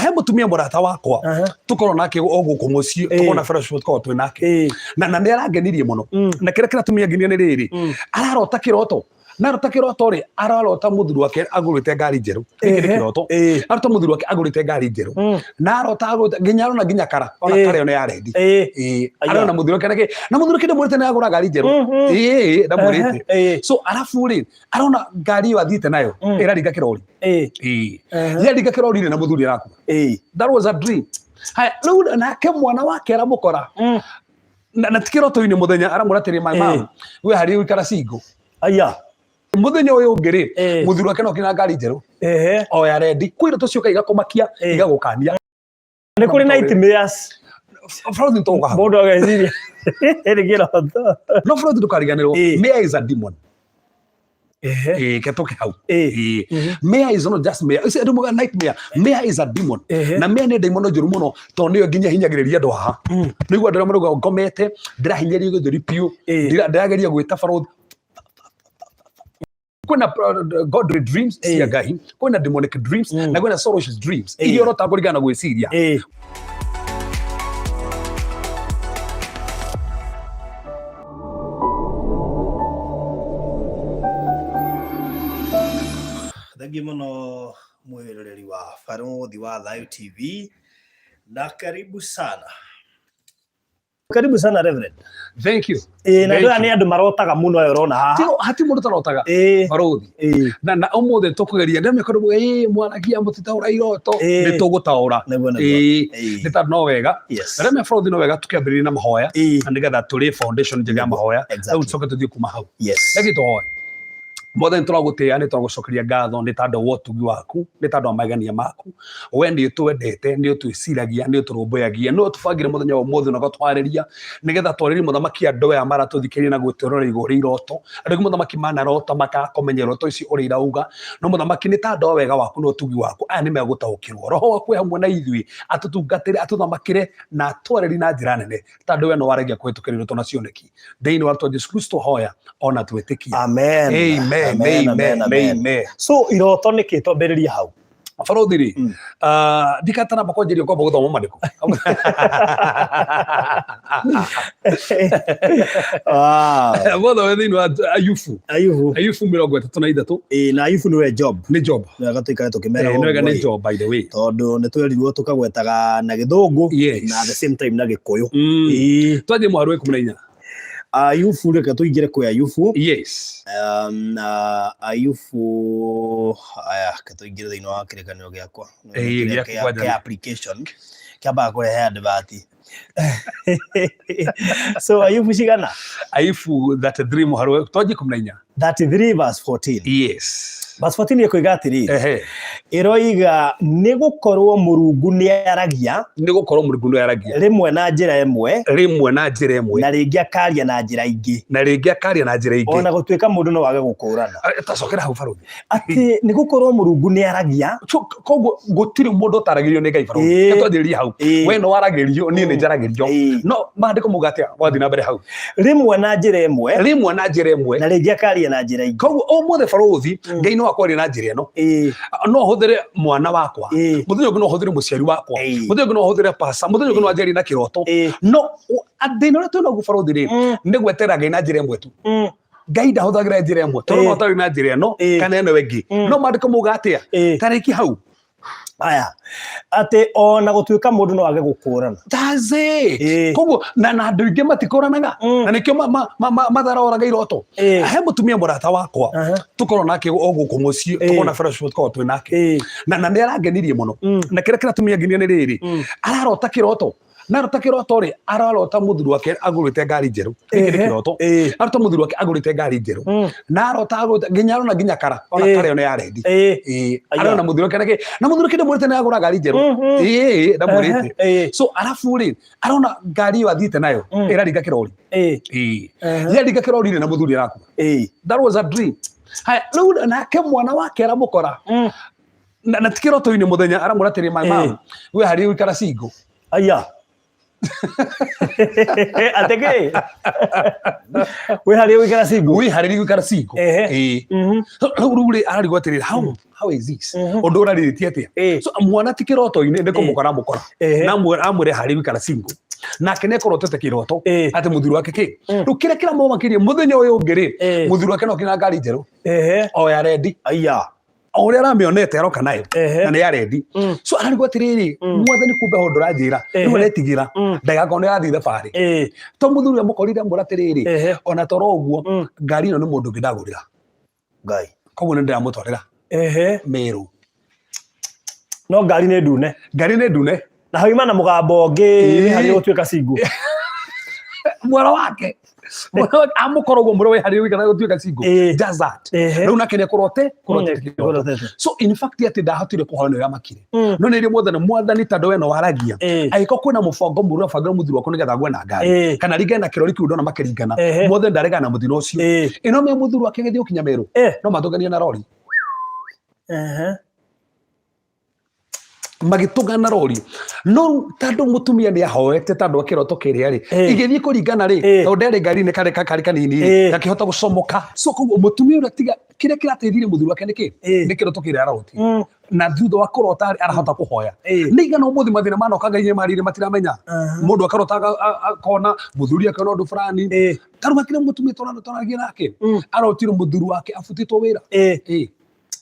He mũtumia mũrata wakwa tũkorwo nake o gũkũ mũciĩ, tũkorwo na fellowship, tũkorwo twĩ nake na nĩ arangenirie mũno. Na kĩrĩa kĩratũmia nginya nĩ rĩrĩ, ararota kĩroto, na arota kĩroto rĩ, ararota mũthuri wake agũrĩte ngari njerũ. Gĩkĩ nĩ kĩroto. Arota mũthuri wake agũrĩte ngari njerũ, na arota agũrĩte nginya arona nginya kara ona kara ĩyo nĩ ya rendi. Arona mũthuri wake na mũthuri wake ndamwĩrĩte nĩ agũra ngari njerũ. Ndamwĩrĩte. So arabu rĩ, arona ngari ĩyo athiĩte nayo ĩraringa kĩrori. Yaringa kĩrori rĩ, na mũthuri arakua. That was a dream. Haya, rĩu nake mwana wake aramũkora na ti kĩroto-inĩ mũthenya, aramwĩra atĩrĩ, "My mom, we harĩ ũikara single." Aya. Mũthenya ũyũ ũngĩ rĩ, mũthuri wake no kinya ngari njerũ o ya rendi. Kwĩ iroto cioka igakũmakia, igagũkania. Nĩ kũrĩ nightmares. Fraud nĩ hau. Mũndũ ageciria nĩ kĩroto. No fraud, ndũkariganĩrwo, mare is a demon. Ĩĩ, ke tũke hau. Mare is not just mare. Ici andũ muga nightmare. Mare is a demon. Na mare nĩ ndaimono njũru mũno, tondũ nĩyo nginya hinyagĩrĩria andũ haha. Nĩguo andũ arĩa marauga ngomete ndĩrahinyĩrĩrio gĩthũri biũ. Ndĩrageria gwĩta barũthi. Kwĩna godly dreams cia Ngai, kwĩna demonic dreams, na kwĩna sorrows dreams iria ũrota kũringana na gwĩciria. Thengiũ mũno mwĩroreri wa Barũthi wa Thayũ TV, na karibu sana. Karibu sana, Reverend. Thank you. Ĩĩ, na Thank andũ aya nĩ andũ marotaga mũno aya ũrona haha. Hati mũndũ tarotaga, barũthi. Na ũmũthĩ tũkũgeria ndemekoro ĩ mwaragia mũtitaũra iroto. Nĩ tũgũtaũra. Nĩguo. Nĩ tondũ no wega rĩmwe, barũthi, no wega tũkĩambĩrĩria na mahoya na nĩgetha tũrĩ foundation njega ya mahoya. Rĩu tũcoke tũthiĩ kuma hau. Reke tũhoe. Mwathani, tũragũtĩĩa, nĩ tũragũcokeria ngatho nĩ tondũ wa ũtugi waku, nĩ tondũ wa magegania maku. We nĩ ũtwendete, nĩ ũtwĩciragia, nĩ ũtũrũmbũyagia, nĩ ũtũbangire mũthenya wa ũmũthĩ na ũgatwarĩria nĩgetha twarĩrie, mũthamaki, andũ aya maratũthikĩrĩria na gwĩtũrora igũrũ rĩa iroto. Andũ aingĩ, mũthamaki, manarota makaga iroto ici ũrĩa irauga, no mũthamaki, nĩ tondũ wa wega waku na ũtugi waku, aya nĩ megũtaũkĩrwo. Roho waku wĩ hamwe na ithuĩ, atũtungatĩre, atũthamakĩre na atwarĩrie na njĩra nene, tondũ we no waragia kũhĩtũkĩra iroto na cioneki. Thĩinĩ wa rĩtwa Jesu Kristo hoya ona twĩtĩkia. Amen. Amen. Amen. Amen. Amen, amen. Amen. So iroto nĩ kĩ? Twambĩrĩrie hau. Barũthi rĩ, ndikatanamba kwanjĩria kwamba gũthoma mandĩko. Mothe wĩ thĩinĩ wa Ayubu. Ayubu. Ayubu 33. Ĩĩ, na Ayubu nĩwe Job. Nĩ Job. Nĩwega tũikare tũkĩmeraga Nĩ wega ũguo nĩ ĩ. Job, by the way. Tondũ nĩ twerirwo tũkagwetaga na Gĩthũngũ na at the same time na Gĩkũyũ. Twanjie mũhari wa 14. Ayubu, reke tũingĩre kwĩ Ayubu. Yes. Na Ayubu, aya, reke tũingĩre thĩinĩ wa kĩrĩkanĩro gĩakwa. Ĩĩ, Kĩrĩa gĩaku kwanja. Kĩa application kĩambaga kũrehe advert. So Ayubu cigana? Ayubu 33 mũhari wa, twanjie 14. 33 verse 14. Yes. Verse 14 ĩkoiga atĩrĩrĩ, ĩroiga, nĩ gũkorwo Mũrungu nĩ aragia Nĩ gũkorwo Mũrungu nĩ aragia rĩmwe na njĩra ĩmwe, rĩmwe na njĩra ĩmwe, na rĩngĩ akaria na njĩra ingĩ, na rĩngĩ akaria na njĩra ingĩ, ona gũtuĩka mũndũ no age gũkũrana. Ah, tacokera hau, barũthi. Atĩ nĩ gũkorwo Mũrungu nĩ aragia. So, koguo gũtirĩ mũndũ ũtaragĩrio nĩ Ngai, barũthi. Twambĩrĩrie hau. We no waragĩrio, niĩ nĩ njaragĩrio. No maandĩko mauga atĩa wathiĩ na mbere hau? Rĩmwe na njĩra ĩmwe, Rĩmwe na njĩra ĩmwe, na rĩngĩ akaria na njĩra ingĩ. Koguo ũmũthĩ, barũthi, Ngai no akwaria na njĩra ĩno. No hũthĩre mwana wakwa. Mũthenya ũngĩ no hũthĩre mũciari wakwa. Mũthenya ũngĩ no hũthĩre pasa. Mũthenya ũngĩ no anjarie na kĩroto. No thĩna ũrĩa twĩnaguo, barũthi, rĩ, nĩ gweterera Ngai na njĩra ĩmwe tu. Ngai ndahũthagĩra njĩra ĩmwe, tondũ no atarĩ na njĩra ĩno kana ĩno ĩngĩ. No maandĩko mauga atĩa? Tarĩki hau. Aya, atĩ ona gũtuĩka mũndũ no age gũkũrana. That's it. Koguo na andũ aingĩ matikũranaga, na nĩkĩo matharoraga iroto. He mũtumia mũrata wakwa tũkorwo nake o gũkũ mũciĩ, tũkorwo na fellowship, tũkorwo twĩ nake na nĩ arangenirie mũno. Na kĩrĩa kĩratũmia nginya nĩ rĩrĩ, ararota kĩroto, na arota kĩroto rĩ, ararota mũthuri wake agũrĩte ngari njerũ. Gĩkĩ nĩ kĩroto. Arota mũthuri wake agũrĩte ngari njerũ, na arota agũrĩte nginya arona nginya kara ona kara ĩyo nĩ ya rendi. Aya. Arona mũthuri wake na mũthuri wake ndamwĩrĩte nĩ agũra ngari njerũ. Ndamwĩrĩte. So arabu rĩ, arona ngari ĩyo athiĩte nayo ĩraringa kĩrori. Yaringa kĩrori rĩ, na mũthuri arakua. That was a dream. Haya, rĩu nake mwana wake aramũkora na ti kĩroto-inĩ mũthenya, aramwĩra atĩrĩ, "My mom, we harĩ ũikara single." Aya. Atĩ kĩ? Wĩharĩrie gũikara single. Wĩharĩrie gũikara single. Ĩĩ. Rĩu rĩ ararigwo atĩrĩrĩ, how is this? Ũndũ ũrarĩrĩtie atĩa? So mwana ti kĩroto-inĩ nĩ kũmũkora amũkora. Na amwĩre harĩ gũikara single. Nake nĩ akorotete kĩroto atĩ mũthuri wake kĩ. Rĩu kĩrĩa kĩramũmakĩria mũthenya ũyũ ũngĩ rĩ, mũthuri wake no kinya ngari njerũ. O ya rendi. Aya. O ũrĩa aramĩonete aroka nayo. Na nĩ ya rendi. So ararigwo atĩrĩrĩ, mwathani kumbe ho ndũranjĩra. Rĩu aretigĩra ndagakorwo nĩ arathiĩ thabarĩ. To mũthuri amũkorire amwĩra atĩrĩrĩ, ona toro ũguo, ngari ĩno nĩ mũndũ ũngĩ ndagũrĩra. Ngai. Koguo nĩ ndĩramũtwarĩra. Meru. No ngari nĩ ndune. Ngari nĩ ndune. Na hauma na mũgambo ũngĩ harĩ gũtuĩka single. Mwero wake. Amũkora ũguo mwero wĩharĩrie gũikara gũtuĩka single. Just that. Rĩu nake nĩ akũrote, kũrotete kĩroto. So in fact atĩ ndahotire kũhoya nĩ ũrĩa makire. No nĩ rĩ mwathani, mwathani tondũ we no waragia. Angĩkorwo kwĩna mũbango mũru ũrabangĩrwo mũthuri wakwa nĩgetha agwe na ngari. Kana ringane na kĩrori kĩu ndona makĩringana. Mwathani ndaregana na mũtino ũcio. Ĩno me mũthuri wake agĩthiĩ gũkinya Meru. No matũnganie na rori. Magĩtũngana na rori. No rĩu tondũ mũtumia nĩ ahoete tondũ wa kĩroto kĩrĩa rĩ, igĩthiĩ kũringana rĩ, tondũ nderĩ ngari-inĩ karĩ karĩ kanini rĩ, gakĩhota gũcomoka. So koguo mũtumia ũrĩa tiga kĩrĩa kĩrateithirie mũthuri wake nĩ kĩ? Nĩ kĩroto kĩrĩa ararotire. Na thutha wa kũrota rĩ, arahota kũhoya. Nĩ igana ũmũthĩ mathĩna manoka Ngai nĩmarĩire matiramenya. Mũndũ akarota akona mũthuri akona ũndũ fulani. Ta rĩu hakĩrĩ mũtumia tũraragia nake, arotire mũthuri wake abutĩtwo wĩra.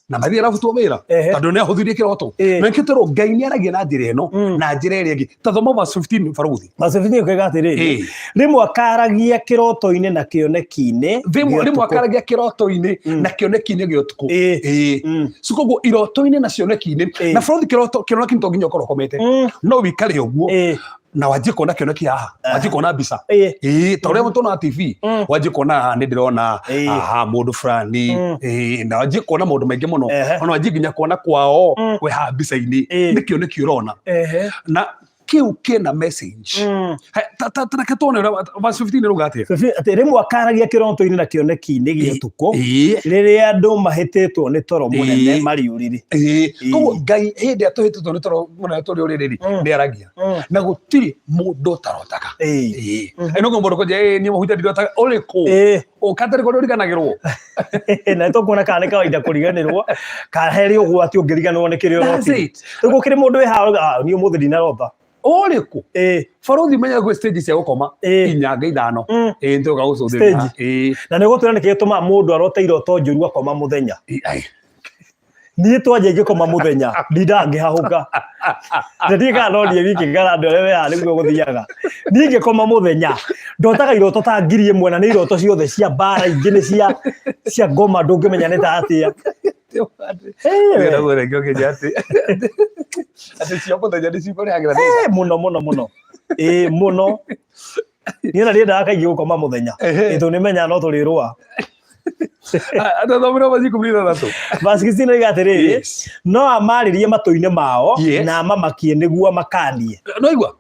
Na mathiĩ arabutwo wĩra tondũ nĩ ahũthirie kĩroto. Na nĩkĩo twerwo Ngai nĩ aragia na njĩra ĩno na njĩra ĩrĩa ĩngĩ. Ta thoma verse 15 barũthi. Verse 15 ũkauga atĩrĩrĩ, rĩmwe akaragia kĩroto-inĩ na kĩoneki-inĩ Rĩmwe gĩa rĩmwe ũtukũ. akaragia kĩroto-inĩ na kĩoneki-inĩ gĩa ũtukũ. So koguo iroto-inĩ na cioneki-inĩ, na barũthi kĩroto kĩoneki to nginya ũkorwo ũkomete. No wĩikare ũguo na wanjie kuona kĩoneki haha, wanjie kuona mbica. Ta ũrĩa tuonaga TV, wanjie kuona haha nĩ ndĩrona haha mũndũ fulani, na wanjie kuona maũndũ maingĩ mũno. Ona wanjie nginya kuona kwao we haha mbica-inĩ, nĩ kĩoneki ũrona. Na kĩu kĩna message. Ta reke tuone ũrĩa verse 15 ĩrauga atĩa. Fifi, atĩ rĩmwe akaragia kĩroto-inĩ na kĩoneki-inĩ gĩa ũtukũ, rĩrĩa andũ mahĩtĩtwo nĩ toro mũnene marĩ ũrĩrĩ. Koguo Ngai hĩndĩ ĩrĩa tũhĩtĩtwo nĩ toro mũnene tũrĩ ũrĩrĩ rĩ, nĩ aragia. Na gũtirĩ mũndũ ũtarotaga. Ĩno mũndũ kũnjia, niĩ mũhunjia ndirotaga. Ũrĩkũ? Ũkatarĩ kũrĩa ũriganagĩrwo. Na tũkuona kana nĩ kawaida kũriganĩrwo, kana harĩ ũgwati ũngĩriganĩrwo nĩ kĩrĩa That's ũrotire. it. Rĩu gũkĩrĩ mũndũ wĩ haha ũrauga, niĩ ũmũthĩ ndinarota. Ũrĩkũ? Barũthi menya gwĩ stage cia gũkoma inya nga ithano. Nĩtũgoka gũcũthĩrĩria. Stage. Na nĩ gũtwĩra nĩkĩ gĩtũmaga mũndũ arote iroto njũru akoma mũthenya. Ai. Niĩ twanja ingĩkoma mũthenya ndindaga ngĩhahũka. Na ndiĩ kana no niĩ wiki kana andũ arĩa me haha nĩguo gũthiaga. Niĩ ingĩkoma mũthenya ndotaga iroto ta 1000 na nĩ iroto ciothe cia mbara, ingĩ nĩ cia ngoma ndũngĩmenya nĩ ta atĩa. Ndĩrenda kũrĩa ũkĩnjĩra atĩ cia mũthenya nĩ cikũrehagĩra thĩna. Mũno mũno mũno. Mũno. Niĩ na ndiendaga kaingĩ gũkoma mũthenya. Tondũ nĩmenyaga no tũrĩrũa. Thomera verse 16. Verse 16 oiga atĩrĩrĩ, no amarĩrie matũ-inĩ mao na amamakie nĩguo amakanie. No igua?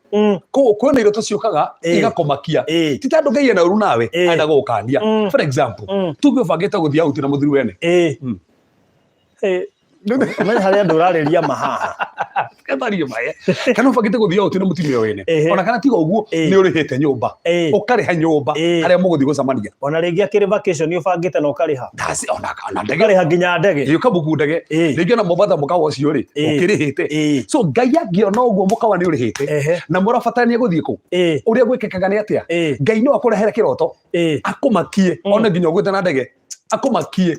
Kwĩna iroto ciũkaga igakũmakia. Ti tondũ Ngai ena ũru nawe, arenda gũgũkania. For example, tuge ũbangĩte gũthiĩ out na mũthuri wene. Ũmenye harĩa andũ ũrarĩria ma haha. Gatario maye. Kana ũbangĩte gũthiĩ out na mũtumia wene. Ona kana tiga ũguo nĩ ũrĩhĩte nyũmba. Ũkarĩha nyũmba harĩa mũgũthiĩ gũcemania. Ona rĩngĩ akĩrĩ vacation ũbangĩte na ũkarĩha. That's ona ndege. Ũkarĩha nginya ndege. Ĩĩ, ũkabuku ndege. Rĩngĩ ona Mombatha mũkawa ũcio rĩ, ũkĩrĩhĩte. So Ngai angĩona ũguo mũkawa nĩ ũrĩhĩte. Na mũrabatarania gũthiĩ kũ? Ũrĩa gwĩkĩkaga nĩ atĩa? Ngai no akũrehere kĩroto. Akũmakie one nginya ũgwĩte na ndege. Akũmakie.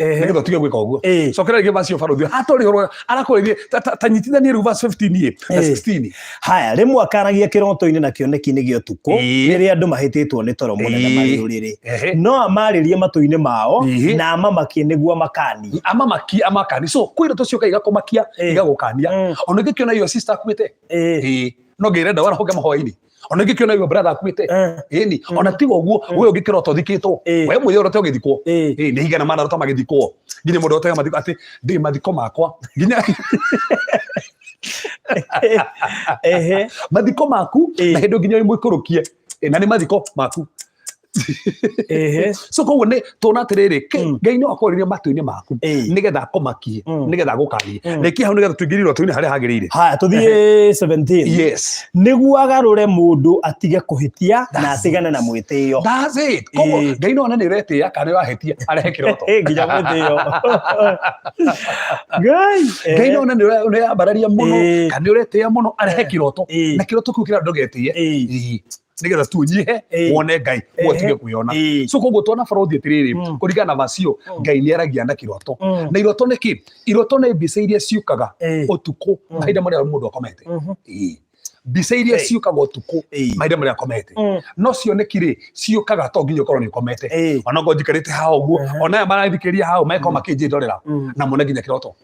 Nĩgetha ũtige gwĩka ũguo. Cokera rĩngĩ verse ĩyo barũthi. Hatũrĩ ũhoro arakũrĩrie ta nyitithanie rĩu verse 15 ĩ na 16. Haya, rĩmwe akaragia kĩroto-inĩ na kĩoneki-inĩ gĩa ũtukũ, rĩrĩa andũ mahĩtĩtwo nĩ toro mũnene marĩ ũrĩrĩ. No amarĩrie matũ-inĩ mao, na amamakie nĩguo amakanie. Amamakie, amakanie. So kwĩ iroto ciũkaga igakũmakia, igagũkania. Ona ũngĩkĩona your sister akuĩte. No ngĩrenda warahoke mahoya-inĩ. Ona ingĩkĩona your brother akuĩte. Ĩni, ona tiga ũguo, we ũngĩkĩrota ũthikĩtwo. We mwĩre ũrote ũgĩthikwo. Nĩ igana manarota magĩthikwo. Nginya mũndũ arotaga mathiko atĩ ndĩ mathiko makwa. Nginya mathiko maku na hĩndĩ nginya wĩ mũikũrũkie. Na nĩ mathiko maku. Ehe. So koguo nĩ tuona atĩrĩrĩ, Ngai no akwarĩrie matũ-inĩ maku nĩgetha akũmakie, nĩgetha agũkanie. Rĩkia hau nĩgetha tũingĩre irotũ-inĩ harĩa hagĩrĩire. Haya, tũthiĩ 17. Yes. Nĩguo agarũre mũndũ atige kũhĩtia na That's atigane na mwĩtĩo. That's it. Koguo Ngai no one nĩ ũretĩĩa kana nĩ ũrahĩtia, arehe kĩroto. Eh, nginya mwĩtĩo. Ngai. Ngai no one nĩ ũreyambararia mũno kana nĩ ũretĩĩa mũno, arehe kĩroto. Na kĩroto kĩu kĩrĩa ndũgetĩe. Nĩgetha tu ũnyihe, wone Ngai, ũtige kwĩona. So koguo tuona barothi atĩrĩrĩ, kũringana na vacio, Ngai nĩ aragia na kĩroto. Na iroto nĩ kĩ? Iroto nĩ mbica iria ciũkaga ũtukũ, mahinda marĩa mũndũ akomete. Mbica iria ciũkaga ũtukũ, mahinda marĩa akomete. No cioneki rĩ, ciũkaga to nginya ũkorwo nĩ ũkomete. Ona okorwo njikarĩte haha ũguo, ona aya marathikĩrĩria hau mekorwo makĩnjĩrorera na mone nginya kĩroto.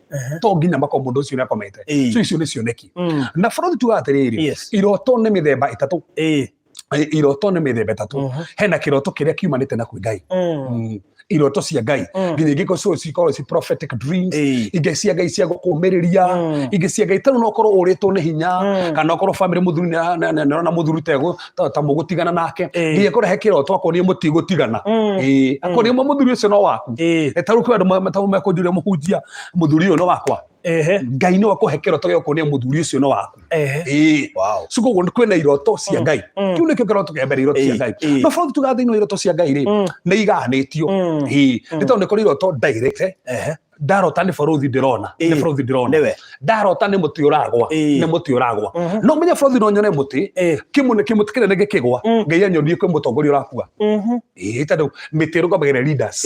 To nginya makorwo mũndũ ũcio nĩ akomete. So icio nĩ cioneki. Na bũrũri tugaga atĩrĩrĩ, iroto nĩ mĩthemba ĩtatũ. Iroto nĩ mĩthemba ĩtatũ. Hena kĩroto kĩrĩa kiumanĩte na kwĩ Ngai. Iroto cia Ngai nginya ingĩ cio cikorwo ci prophetic dreams, ingĩ cia Ngai cia gũkũmĩrĩria, ingĩ cia Ngai tarĩu no ũkorwo ũrĩtwo nĩ hinya, kana ũkorwo family mũthuri nĩarona mũthuri ta mũgũtigana nake, nginya kũrehe kĩroto akonie mũtigũtigana. Akonie mũthuri ũcio no waku. Tarĩu kwĩ andũ mekũnjũria mũhunjia, mũthuri ũyũ no wakwa. Ngai no akũhe kĩroto gĩa gũkuonia mũthuri ũcio no waku. Wow. So koguo kwĩna iroto cia Ngai. Kĩu nĩkĩo kĩroto kĩa mbere, iroto cia Ngai. No bũrũri tugaga thĩinĩ wa iroto cia Ngai rĩ, nĩ igayanĩtio. Nĩ tondũ nĩ kũrĩ iroto direct. Ndarota nĩ bũrũthi ndĩrona, nĩ bũrũthi ndĩrona. Nĩwe. Ndarota nĩ mũtĩ ũragwa, nĩ mũtĩ ũragwa. No menye bũrũthi no nyone mũtĩ, kĩmũ kĩmũtĩ kĩnene gĩkĩgwa, Ngai anyonie kwĩ mũtongoria ũrakua. Tondũ mĩtĩ ĩrũgamagĩrĩra leaders.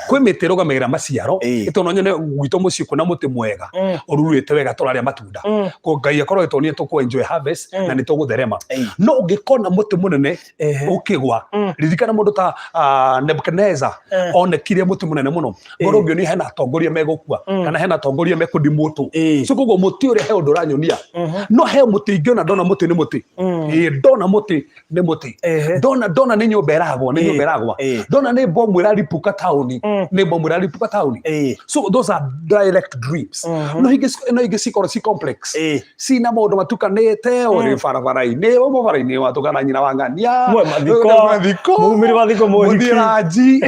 Kwĩ mĩtĩ ĩrũgamagĩrĩra maciaro. Tondũ no nyone gwitũ mũciĩ kwĩna mũtĩ mwega, ũrurĩte wega tũrarĩa matunda. Ko Ngai akorwo agĩtuonia tũkũ enjoy harvest na nĩ tũgũtherema. No ũngĩkona mũtĩ mũnene ũkĩgwa, ririkana mũndũ ta Nebuchadnezzar onekire mũtĩ mũnene mũno. Ngorwo ũngĩonia hena atongoria megũkua, kana hena atongoria mekũdimotwo. So koguo mũtĩ ũrĩa he ũndũ ũranyonia. No he mũtĩ ingĩona, ndona mũtĩ nĩ mũtĩ. Ndona mũtĩ nĩ mũtĩ. Ndona nĩ nyũmba ĩragwa, nĩ nyũmba ĩragwa. Ndona nĩ bomu ĩraripũka taũni, nĩ bomu ĩraripũka taũni. So those are direct dreams. No ingĩ cikorwo ci complex, cina maũndũ matukanĩte, ũrĩ barabara-inĩ, ũmwe barabara-inĩ watukana nyina wa ng'ania, Mwe mathiko, mathiko, mumire mathiko mũhiki. mũthiĩ ranji.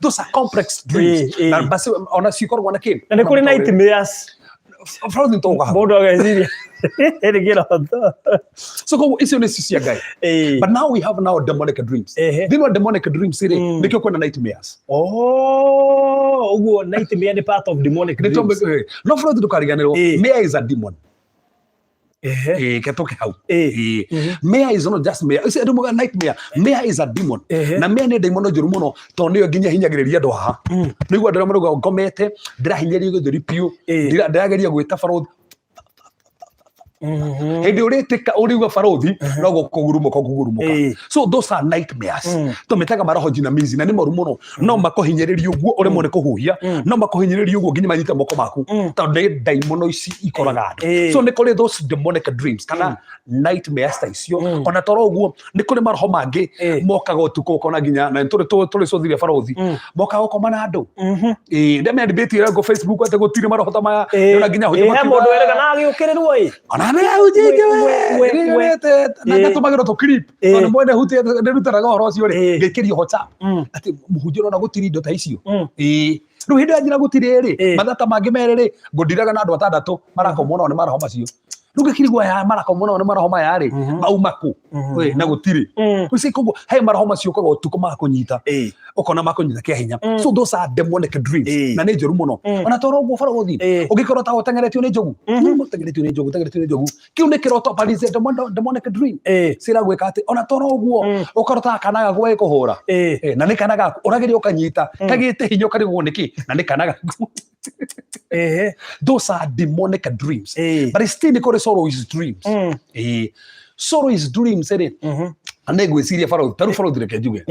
Those are complex dreams. Na basi ona cikoragwo na kĩ? Na nĩ kũrĩ nightmares. Bũrũri nĩ hau. Mũndũ ageciria nĩ kĩroto. So koguo icio nĩ cia Ngai. But now we have now demonic dreams. Thĩinĩ wa demonic dreams rĩ, nĩkĩo kwĩna nightmares. Oh, ũguo nightmare nĩ part of demonic dreams. No bũrũri ndũkariganĩrwo, mare is a demon. Ke tũke hau. Mare is not just mare. Icio andũ moigaga nightmare. Mare is a demon. Na mare nĩ ndaimono njũru mũno tondũ nĩyo nginya hinyagĩrĩria andũ haha. Nĩguo andũ arĩa marauga ngomete ndĩrahinyĩrĩrio gĩthũri biũ, ndĩrageria gwĩta barũthi. Hĩndĩ ũrĩtĩka ũrĩigua barũthi no gũkũgurumũka ũkũgurumũka. So those are nightmares. Tũmĩtaga maroho jinamizi na nĩ moru mũno. No makũhinyĩrĩrie ũguo ũremwo nĩ kũhuhia, no makũhinyĩrĩrie ũguo nginya manyite moko maku, tondũ nĩ ndaimono ici ikoraga andũ. So nĩ kũrĩ those demonic dreams kana nightmares ta icio. Ona toro ũguo nĩ kũrĩ maroho mangĩ mokaga ũtukũ ũkona nginya na tũrĩ tũrĩ cũthirie barũthi, mokaga gũkoma na andũ. Ndamenya debate ĩrĩa ngo Facebook atĩ gũtirĩ maroho ta maya. Ndĩrona nginya hujia he mũndũ werega na agĩũkĩrĩrwo ĩ. Ona nĩ hujĩtie we na ngatũmagĩrwo tũ clip, tondũ mwene hutie ndĩrutanaga ũhoro ũcio rĩ, ngaikĩrio WhatsApp atĩ mũhunjia ũrona gũtirĩ indo ta icio. Rĩu hĩndĩ ĩrĩa njĩra gũtirĩ rĩ, mathaa ta mangĩ merĩ rĩ, ngũndiraga na andũ atandatũ marakomwo nao nĩ maroho macio. Rĩu ngĩkirigwo aya marakomwo nao nĩ maroho maya rĩ, mauma kũ? Na gũtirĩ. Rĩu koguo he maroho macio ũkaga ũtukũ makũnyita, ũkona makũnyita kĩa hinya. So those are demonic dreams na nĩ njũru mũno. Ona toro ũguo barũthi ũngĩkorwo ta ũteng'eretio nĩ njogu, ũteng'eretio nĩ njogu, ũteng'eretio nĩ njogu, kĩu nĩ kĩroto, but it's a demonic dream. Ciragwĩka atĩ ona toro ũguo ũkarota kana gaku gagĩkũhũra, na nĩ kana gaku ũrageria ũkanyita kagĩte hinya ũkarigwo nĩkĩ na nĩ kana gaku. Those are demonic dreams. But still nĩ kũrĩ sorrow is dreams. Sorrow is dreams rĩ, nĩ ngwĩciria barũthi tarĩu barũthi reke njuge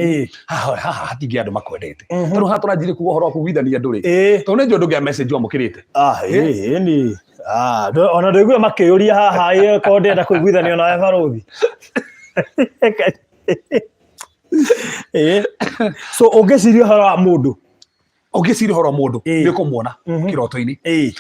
haha haha hatingĩ andũ makwendete. Tarĩu haha tũranjirie kuga ũhoro wa kugithania andũ rĩ, tondũ nĩ njũĩ ndũngĩa message wamũkĩrĩte. Ah, ĩĩ ni. Ah, ona ndũigua makĩũria haha ĩ korwo ndĩrenda kũiguithanio nawe barũthi. So ũngĩciria ũhoro wa mũndũ, Ũngĩciria ũhoro wa mũndũ, nĩ ũkũmuona kĩroto-inĩ.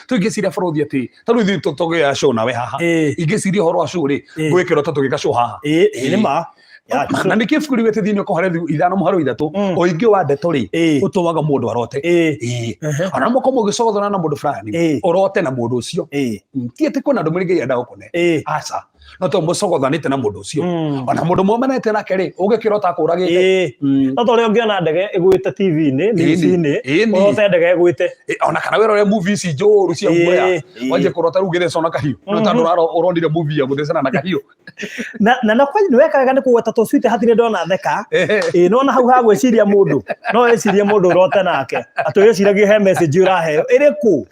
Tũingĩciria barũthi atĩ tarĩu ithuĩ tũgĩa show nawe haha, ingĩciria ũhoro wa show rĩ, ngwĩ kĩroto tũgĩka show haha. Ĩĩ nĩ ma. Na nĩkĩ ibuku riugĩte thĩinĩ ũkohore 5:3, ũingĩ wa ndeto rĩ, ũtũmaga mũndũ arote. Ĩĩ. Ona mũkorwo mũgĩcogothana na mũndũ fulani, ũrote na mũndũ ũcio. Ti atĩ kwĩna ndũmĩrĩri Ngai endaga gũkũne. Aca. No to mũcogothanĩte na mũndũ ũcio. Ona mũndũ mũmenete nake rĩ, ũgĩkĩrota akũragĩte. No ta ũrĩa ũngĩona ndege ĩgwĩte TV-inĩ, news-inĩ, ũrote ndege ĩgwĩte. Ona kana wĩrore movie ici njũru cia guoya. Wanjie kũrota rĩu ũgĩthecwo na kahiũ. No tondũ ũronire movie ya gũthecana na kahiũ. Na kwani nĩ wekaga nĩ kũgweta tũ sweet hatirĩ ndona theka. Ĩĩ nona hau ha gwĩciria mũndũ. No wĩcirie mũndũ ũrote nake. Atĩ wĩciragie he message ũraheo. Ĩrĩkũ?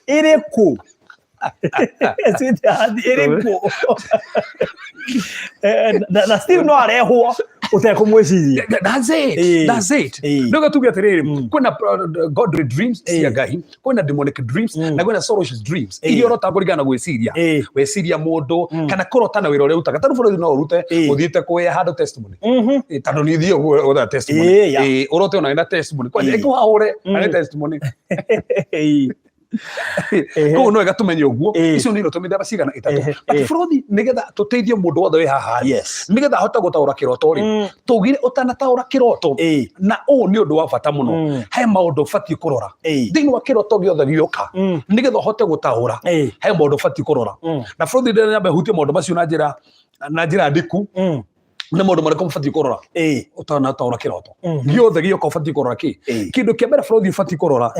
Ĩrĩkũ? Sweet heart ĩrĩkũ? Na still no arehwo ũtekũmwĩciria. That's it. That's it. Nĩguo tuge atĩrĩrĩ, kwĩna godly dreams cia Ngai, kwĩna demonic dreams, na kwĩna sorcerous dreams. Iria ũrota kũringana na gwĩciria. Weciria mũndũ kana kũrota na wĩra ũrĩa ũrutaga. Tarĩu bũrũri no ũrute ũthiĩte kũhe handũ testimony. Tondũ nĩ thiĩ gũtha testimony. Ũrote ona wĩna testimony. Kwanja ĩkũhahũre na nĩ testimony. Koguo no wega tũmenye ũguo. Icio nĩ iroto mĩthemba cigana ĩtatũ. But bũrũri, nĩgetha tũteithie mũndũ wothe wĩ haha rĩ, nĩgetha ahote gũtaũra kĩroto rĩ, tũgire ũtanataũra kĩroto, na ũũ nĩ ũndũ wa bata mũno, he maũndũ ũbatiĩ kũrora thĩinĩ wa kĩroto gĩothe gĩoka, nĩgetha ũhote gũtaũra. He maũndũ ũbatiĩ kũrora. Na bũrũri, ndĩrenda nyambe hutie maũndũ macio na njĩra ndiku. Nĩ maũndũ marĩkũ ũbatiĩ kũrora ũtanataũra kĩroto gĩothe gĩoka? Ũbatiĩ kũrora kĩ? Kĩndũ kĩa mbere, bũrũri, ũbatiĩ kũrora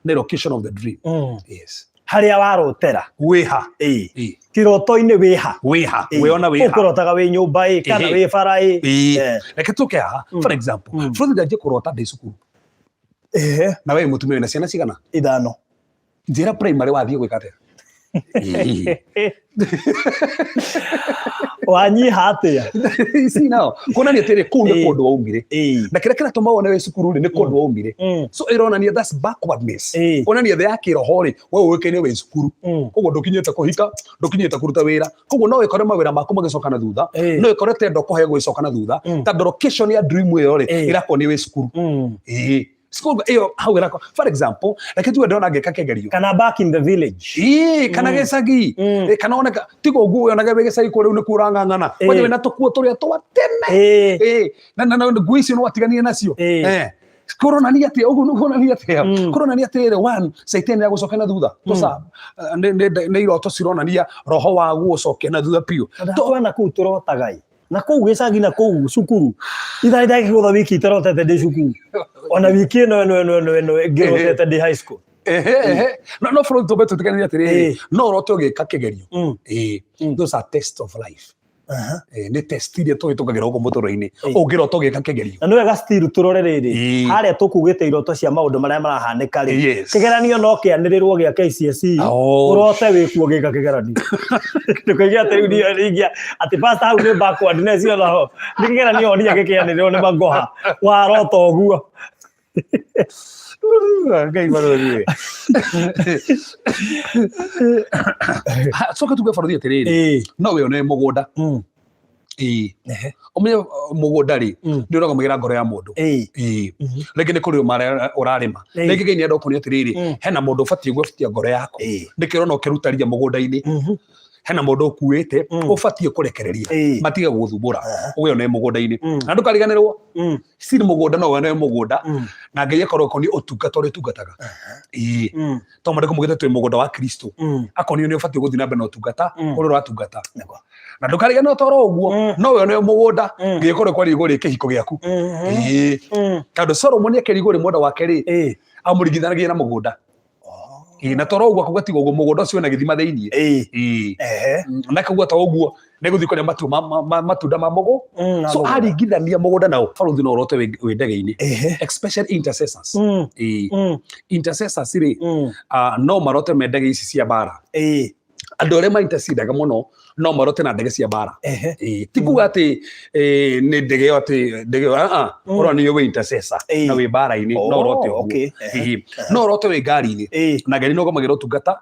nĩ location of the dream. Yes. Harĩa warotera. Wĩha. Kĩroto-inĩ wĩha? Wĩha, wĩona wĩha? Ũkũrotaga wĩ nyũmba ĩ kana wĩ bara ĩ? Reke tũke haha, for example, bũrũri, ndanjie kũrota ndĩ cukuru. Na we mũtumia wĩna ciana cigana? 5. Njĩra, primary wathiĩ gwĩka atĩa? Wanyiha atĩa? See now, kuonania atĩrĩ, kũu nĩ kũndũ waumire. Na kĩrĩa kĩratũma wone wĩ cukuru rĩ, nĩ kũndũ waumire. So ĩronania that's backwardness. Kuonania thĩ ya kĩroho rĩ, we ũĩkaine wĩ cukuru. Koguo ndũkinyĩte kũhika, ndũkinyĩte kũruta wĩra. Koguo no wĩkore mawĩra maku magĩcoka na thutha. No wĩkore tendo kũhe gũgĩcoka na thutha. Tondũ location ya dream ĩyo rĩ, ĩrakuonia wĩ cukuru. Cukuru ĩyo hau ĩrakwa. For example, reke tuge ndĩrona ngĩka kĩgerio. Kana back in the village. Ĩĩ, kana gĩcagi. Kana oneka tiga ũguo wĩonage wĩ gĩcagi kũrĩa rĩu nĩkuo ũrang'ang'ana. Kwanja wĩna tũkuo tũrĩa twa tene. Na nguo icio no watiganire nacio. Kũronania atĩa ũguo? Nĩ kuonania atĩa? Kũronania atĩrĩrĩ, one, Caitani ya gũcokia na thutha. Tũca nĩ iroto cironania roho wa gũcokia na thutha biũ. Twana kũu tũrotaga ĩ na kũu gĩcagi na kũu cukuru ithaa ndagĩgũtha wiki itarotete ndĩ cukuru, ona wiki ĩno ĩno ĩno ĩno ĩno ngĩrotete ndĩ high school. Ehe, ehe. No bũrũri, tũmbe tũtiganĩrie atĩrĩrĩ, no ũrote ũgĩka kĩgerio. Those are test of life. Nĩ test iria tũhĩtũkagĩra gũkũ mũtũrĩre-inĩ. Ũngĩrota ũgĩka kĩgerio. Na nĩ wega still tũrore rĩrĩ, harĩa tũkugĩte iroto cia maũndũ marĩa marahanĩka rĩ, kĩgeranio no kĩanĩrĩrwo gĩa KCSE. Ũrote wĩkuo gĩka kĩgeranio, ndũkoige atĩ rĩu niĩ rĩngĩ atĩ pastor hau nĩ backwardness onaho nĩ kĩgeranio onire gĩkĩanĩrĩrwo nĩ magoha warota ũguo. Ngai barũthi. Coka tuge, barũthi, atĩrĩrĩ, no wĩone mũgũnda. Ũmenye mũgũnda rĩ, nĩ ũrũgamagĩra ngoro ya mũndũ. Rĩngĩ nĩ kũrĩma ũrarĩma. Rĩngĩ Ngai nĩ enda ũkuonia atĩrĩrĩ, hena mũndũ ũbatiĩ gwĩtia ngoro yaku. Nĩkĩo ũrona ũkĩruta ria mũgũnda-inĩ. Hena mũndũ ũkuĩte, ũbatiĩ kũrekereria matige gũgũthumbũra, ũwĩone mũgũnda-inĩ. Na ndũkariganĩrwo, still mũgũnda no wone mũgũnda, na Ngai akorwo ũkoniĩ ũtungata ũrĩa ũtungataga. To mandĩko mugĩte twĩ mũgũnda wa Kristo. Akonio nĩ ũbatiĩ gũthiĩ na mbere na ũtungata ũrĩa ũratungata. Na ndũkariganĩrwo, toro ũguo, no wone mũgũnda, Ngai akorwo kwaria igũrũ rĩ kĩhiko gĩaku. Tondũ Solomoni akĩrigwo rĩ mwenda wake rĩ, amũringithanagia na mũgũnda. Na toro ũguo akauga tiga ũguo mũgũnda ũcio wĩna gĩthima thĩiniĩ. Na akauga to ũguo nĩ gũthiĩ kũrĩa matunda ma mũgũ. Na So mũgũnda. aringithania mũgũnda nao. Barũthi, no ũrote wĩ ndege-inĩ, especially intercessors. Intercessors rĩ, no marote me ndege ici cia mbara. Andũ arĩa ma intercedaga mũno no marote na ndege cia mbara. Ti kuga atĩ nĩ ndege ĩyo, atĩ ndege ĩyo, ah, ah, ũronio wĩ intercessor na wĩ mbara-inĩ, no ũrote ũguo. No ũrote wĩ ngari-inĩ, na ngari nĩ ũgomagĩra ũtungata,